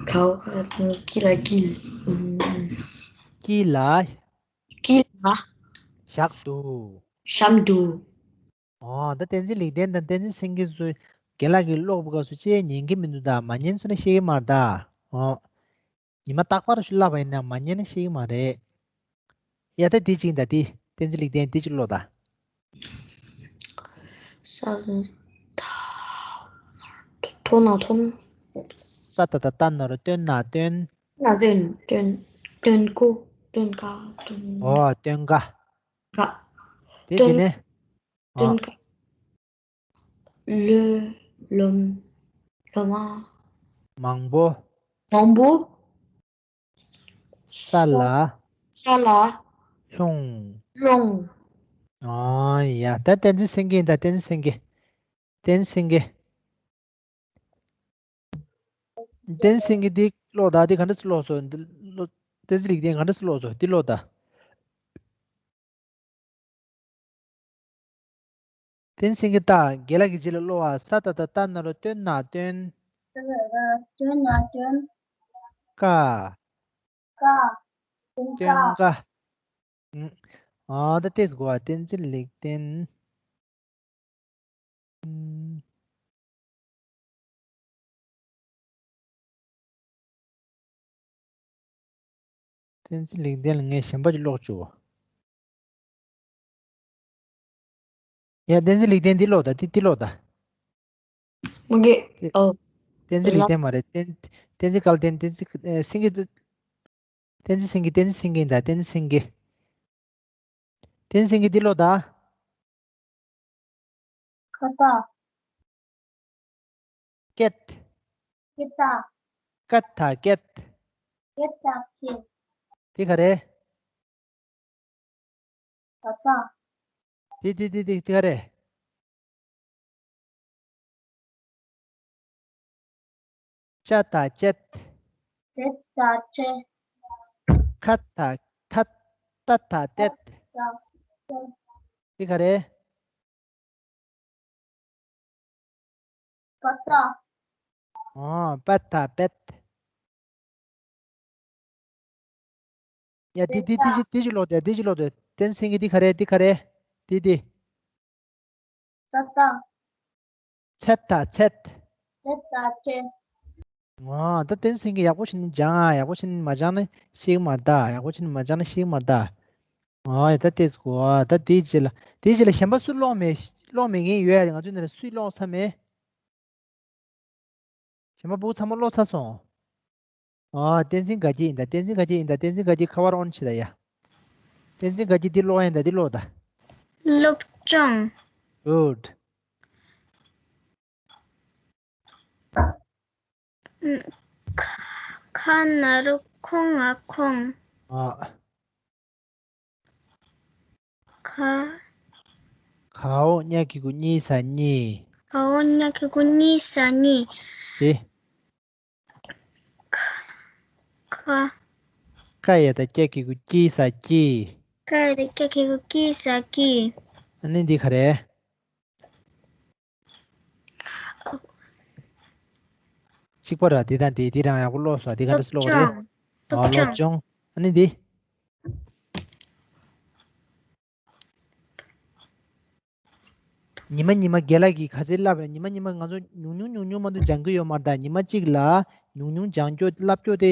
ད་འོག་ཀ་ཡ་དཀྱིལ་ལ་དཀྱིལ། དཀྱིལ་ལ། དཀྱིལ་ལ། བཞག་ཏུ། བཞག་ཏུ། ཨོ། ད་བསྟན་འཛིན་ལེགས་ལྡན་དང་བསྟན་འཛིན་སེང་གེ་སུ་རྒན་ལགས་ཀྱིས་ཀློག་པའི་སྐབས་སུ་ཅིག་ཉན་གྱི་མི་འདུག་ད། མ་ཉན་སོང་ན་ཤེས་ཀྱི་མ་རེད་ད། ཨོ། ཉི་མ་རྟག་པར་ཤུལ་ལབ་པ་ཡིན་ན་མ་ཉན་ན་ཤེས་ཀྱི་མ་རེད། ཡ་ད་འདི་གཅིག་ཡིན་ད། འདི་བསྟན་འཛིན་ལེགས་ལྡན་འདི་གཅིག་ཀློག་ད། ས་ད་ཐོ་ན་ཐོན། ས་ད་ད་ཏ་ན་རོ་སྟོན་ན་སྟོན། ན་སྟོན་སྟོན། སྟོན་ཀོ། སྟོན་ཀ། སྟོན། ཨོ་སྟོན་ཀ། ཀ། དེ་དེ་སྟོན་ནས། ཨོ། སྟོན་ཀ། ལོ། ལོ་མ། ལོ་མ། མང་པོ། མང་པོ། ས་ལ། ས་ལ། ལྷུང་། ལྷུང་། ཨ་ཡ། ད་བསྟན་འཛིན་སེང་གེ་ཡིན་ད། བསྟན་འཛིན་སེང་གེ། བསྟན་འཛིན་སེང་གེ། བསྟན་འཛིན་སེང་གེ་འདི་ཀློག་ད། འདི་ག་འདྲ་སེ་ཀློག་སོང་། འདི་ཀློག་བསྟན་འཛིན་ལེགས་ལྡན་ག་འདྲ་སེ་ཀློག་སོང་། འདི་ཀློག་ད། བསྟན་འཛིན་སེང་གེ་ད་རྒན་ལགས་ཀྱི་རྗེས་ལ་ཀློག་པ། ས་ད་ད་ཏ་ན་རོ་སྟོན་ན་སྟོན། སྟོན་ན་སྟོན། ཀ། ཀ། སྟོན་ཀ། སྟོན་ཀ། ཨ་ད་ལྟས་གོ་བ་བསྟན་འཛིན་ལེགས་ལྡན། བསྟན་འཛིན་ལེགས་ལྡན་ལ་ངས་གཞན་པ་ཅིག་ཀློག་བཅུག་ཡ། བསྟན་འཛིན་ལེགས་ལྡན་འདི་ཀློག་ད། འདི་འདི་ཀློག་ད། མ་གི། ཨོ། བསྟན་འཛིན་ལེགས་ལྡན་མ་རེད། བསྟན་བསྟན་འཛིན་དཀའ་ལྡན། བསྟན་འཛིན་ཨེ་སེང་གེ། བསྟན་འཛིན་སེང་གེ། བསྟན་འཛིན་སེང་གེ་ཡིན་ད། བསྟན་འཛིན་སེང་གེ། བསྟན་འཛིན་སེང་གེ་འདི་ཀློག་ད། ཀ་ཏ། ཀེད། ཀེ་ཏ། ཀ་ཐ་ཀེད། ཀེ་ཏ་ཀེད། འདི་ག་རེད། ཀ་ཏ། འདི་འདི་འདི་འདི་འདི་ག་རེད། ཅ་ད་ཅེད། ཅེད་ད་ཅེད། ཁ་ད་ཐད། ཏ་ད་ཏེད། ཏ་ད་ཏེད། འདི་ག་རེད། པ་ཏ། ཨོ་པ་ད་པེད། ཡ་འདི་འདི་འདི་ཅི་འདི་ཅི་ཀློག་དེ། འདི་ཅི་ཀློག་དེ། བསྟན་འཛིན་སེང་གེ་འདི་ག་རེད། འདི་ག་རེད། འདི་འདི། ཏ་ཏ། ཚེད་ད་ཚེད། ཚེད་ད་ཚེད། ཨོ་ད་བསྟན་འཛིན་སེང་གེ་ཡག་པོ་ཞིག་ནི་སྦྱང་ཨ། ཡག་པོ་ཞིག་ནི་མ་སྦྱང་ན་ཤེས་ཀྱི་མ་རེད་ད། ཡག་པོ་ཞིག་ནི་མ་སྦྱང་ན་ཤེས་ཀྱི་མ་རེད་ད། ཨོ་ཡ་ད་ལྟས་གོ་ཨ། ད་དེའི་རྗེས་ལ་དེའི་རྗེས་ལ་གཞན་པ་སུ་ཀློག་མེད། ཀློག་མེད་མཁན་ཡོད་ཡ། ང་ཚོའི་ནང་ལ་སུས་ཀློག་ཚར་མེད། གཞན་པ་ཕྲུ་གུ་ཚང་མ་ཀློག་ཚར་སོང་། ཨ། བསྟན་འཛིན་དགའ་སྐྱིད་ཡིན་ད། བསྟན་འཛིན་དགའ་སྐྱིད་ཡིན་ད། བསྟན་འཛིན་དགའ་སྐྱིད་ཁ་པར་ཨོན་བྱེད་ད་ཡ། བསྟན་འཛིན་དགའ་སྐྱིད་འདི་ཀློག་ཡིན་ད། འདི་ཀློག་ད། སློབ་སྦྱོང་། Good། ཁ་ཁ་ན་རོ་ཁོ་ང་ཁོང་། ཨ། ཁ། གའོ་ཉ་གི་གུ་གཉིད་ས་གཉིད། གའོ་ཉ་གི་གུ་གཉིད་ས་གཉིད། དེ། ཁ། ཁ། ཀ་ཡ་ད་ཀྱ་གི་གུ་ཀྱི་ས་ཀྱི། ཀ་ཡ་ད་ཀྱ་གི་གུ་ཀྱི་ས་ཀྱི། ཨ་ནི་འདི་ག་རེ། གཅིག་པ་ར་འདི་དང་འདི། འདི་རང་ཡག་པོ་ཀློག་སོང་། འདི་ག་འདྲ་སེ་ཀློག་རེད། སློབ་སྦྱོང་། ཨ། སློབ་སྦྱོང་། ཨ་ནི་འདི། ཉི་མ་ཉི་མ་རྒན་ལགས་ཀྱིས་ག་ཚོད་བསླབ་རེད། ཉི་མ་ཉི་མ་ང་ཚོ་ཉུང་ཉུང་ཉུང་ཉུང་མ་གཏོགས་སྦྱང་གི་ཡོད་མ་རེད་ད། ཉི་མ་གཅིག་ལ་ཉུང་ཉུང་སྦྱང་རྒྱུ་བསླབ་རྒྱུ་དེ་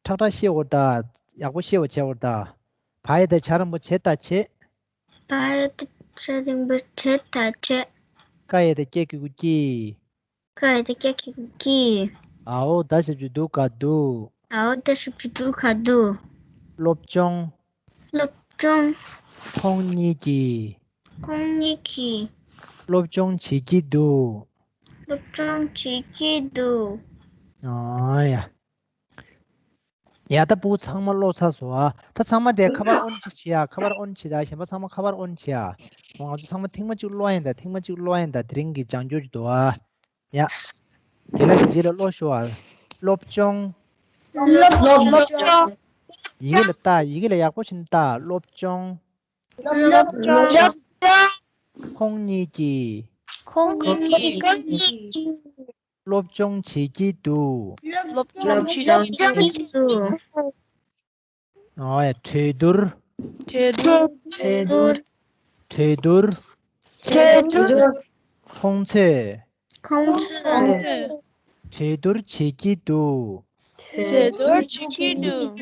ཁྲག་ཁྲག་ཤེས་དགོས་རེད་ད། ཡག་པོ་ཤེས་པ་བྱེད་དགོས་རེད་ད། བ་ཡ་ད་བྱ་རིང་པོ་བྱེ་ད་བྱེད། བ་ཡ་ད་བྱ་རིང་པོ་བྱེ་ད་བྱེད། ཀ་ཡ་ད་ཀྱ་གི་གུ་ཀྱི། ཀ་ཡ་ད་ཀྱ་གི་གུ་ཀྱི། འའོ་ད་ཞབས་ཀྱུ་འདུ་ག་འདུག། འའོ་ད་ཞབས་ཀྱུ་འདུ་ག་འདུག། སློབ་སྦྱོང་། སློབ་སྦྱོང་། ཁོང་གཉིས་ཀྱིས། ཁོང་གཉིས་ཀྱིས། སློབ་སྦྱོང་བྱེད་ཀྱི་འདུག། སློབ་སྦྱོང་བྱེད་ཀྱི་འདུག། ཨ་ཡ། ཡ་ད་ཕྲུ་གུ་ཚང་མ་ཀློག་ཚར་སོང་ཨ། ད་ཚང་མ་དེ་ཁ་པར་ཨོན་གཅིག་བྱེད་ཨ། ཁ་པར་ཨོན་བྱེད་ད། གཞན་པ་ཚང་མ་ཁ་པར་ཨོན་བྱེད་ཨ། འོ་ང་ཚོ་ཚང་མ་ཐེངས་མ་གཅིག་ཀློག་ཡིན་ད། ཐེངས་མ་གཅིག་ཀློག་ཡིན་ད། དེ་རིང་གི་སྦྱང་རྒྱུ་ཅིག་འདུག་ཨ། ཡ། རྒན་ལགས་ཀྱི་རྗེས་ལ་ཀློག་ཤོག་ཨ། སློབ་སྦྱོང་། སློབ་སྦྱོང་། ཡི་གེ་ལ་ལྟ། ཡི་གེ་ལ་ཡག་པོ་བྱས་ནས་ལྟ། སློབ་སྦྱོང་། སློབ་སྦྱོང་། ཁོང་གཉིས་ཀྱིས། ཁོང་གཉིས་ཀྱིས། སློབ་སྦྱོང་བྱེད་ཀྱི་འདུག། སློབ་སྦྱོང་བྱེད་ཀྱི་འདུག། ཨོ་ཡ། གྲོས་བསྡུར། གྲོས་བསྡུར། གྲོས་བསྡུར། གྲོས་བསྡུར། གྲོས་བསྡུར། ཁོང་ཚོས། ཁོང་ཚོས། གྲོས་བསྡུར་བྱེད་ཀྱི་འདུག། རྩོད་བསྡུར་བྱེད་ཀྱི་འདུག་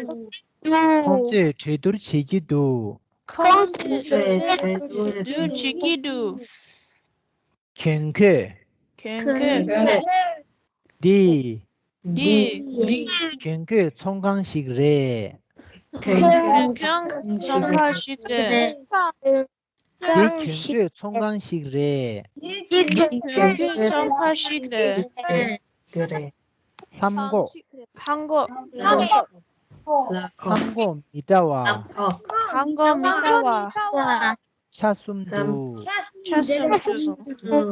ཁོང་ཚོས་གྲོས་བསྡུར་བྱེད་ཀྱི་འདུག་ཁོང་ཚོས་གྲོས་བསྡུར་བྱེད་ཀྱི་འདུག་གྱོན་གོས། གྱོན་གོས། འདི། འདི། གྱོན་གོས་ཚོང་ཁང་ཞིག་རེད། གྱོན་གོས་ཚོང་ཁང་ཞིག་རེད། འདི་གྱོན་གོས་ཚོང་ཁང་ཞིག་རེད། འདི་གྱོན་གོས་ཚོང་ཁང་ཞིག་རེད། ལྷམ་གོག་ལྷམ་གོག་ལྷམ་གོག་མི་འདྲ་བ། ལྷམ་གོག་མི་འདྲ་བ། ཆ་གསུམ་འདུག་ཆ་གསུམ་འདུག་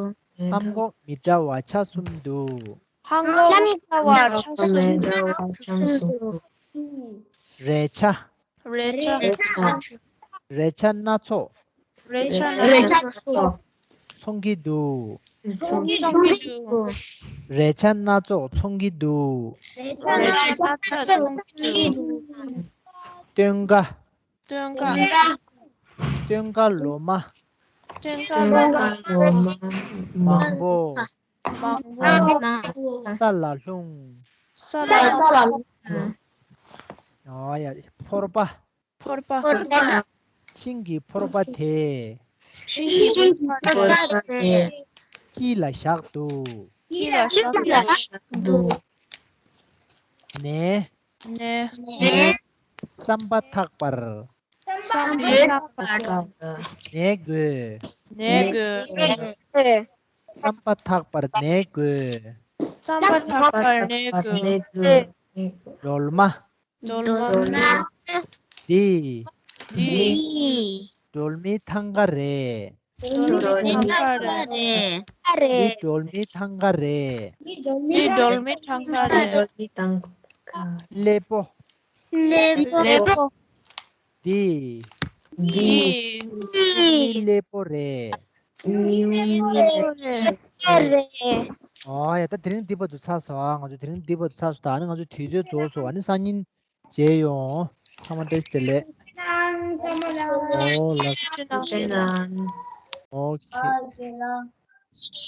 ལྷམ་གོག་མི་འདྲ་བ་ཆ་གསུམ་འདུག་ལྷམ་གོག་མི་འདྲ་བ་ཆ་གསུམ་འདུག་རས་ཆ། རས་ཆ། རས་ཆ་སྣ་ཚོགས། རས་ཆ་སྣ་ཚོགས། འཚོང་གི་འདུག་འཚོང་གི་འདུག་རས་ཆ་སྣ་ཚོགས་འཚོང་གི་འདུག་རས་ཆ་སྣ་ཚོགས་འཚོང་གི་འདུག་སྟོན་ཁ། སྟོན་ཁ། སྟོན་ཁ་ལོ་མ། སྟོན་ཁ་ལོ་མ། མང་པོ། མང་པོ། ས་ལ་ལྷུང་། ས་ལ་ལྷུང་། ཨོ་ཡ། ཕོར་པ། ཕོར་པ། ཤིང་གི་ཕོར་པ་དེ། ཤིང་གི་ཕོར་པ་དེ། དཀྱིལ་ལ་བཞག་འདུག་དཀྱིལ་ལ་བཞག་འདུག་ནས། ནས། རྩམ་པ་འཐག་པར། རྩམ་པ་འཐག་པར། ནས་དགོས། ནས་དགོས། རྩམ་པ་འཐག་པར་ནས་དགོས། རྩམ་པ་འཐག་པར་ནས་དགོས། སྒྲོལ་མ། སྒྲོལ་མ། འདི། འདི། སྒྲོལ་མའི་ཐང་ག་རེད། སྒྲོལ་མའི་ཐང་ག་རེད། འདི་སྒྲོལ་མའི་ཐང་ག་རེད། འདི་སྒྲོལ་མའི་ཐང་ག་རེད། སླེ་པོ། སླེ་པོ། འདི། འདི། སྙིང་སླེ་པོ་རེད། སྙིང་སླེ་པོ་རེད། ཨོ་ཡ། ད་དེ་རིང་འདི་བར་དུ་ཚར་སོང་ཨ། ང་ཚོ་དེ་རིང་འདི་བར་དུ་ཚར་སོང་། ད་ཨ་ནི་ང་ཚོ་དུས་ཚོད་རྫོགས་སོང་། ཨ་ནི་སང་ཉིན་མཇལ་ཡོང་། ཚང་མ་བཀྲ་ཤིས་བདེ་ལེགས། ཨོ་ལགས། ཨོ་ཁེ།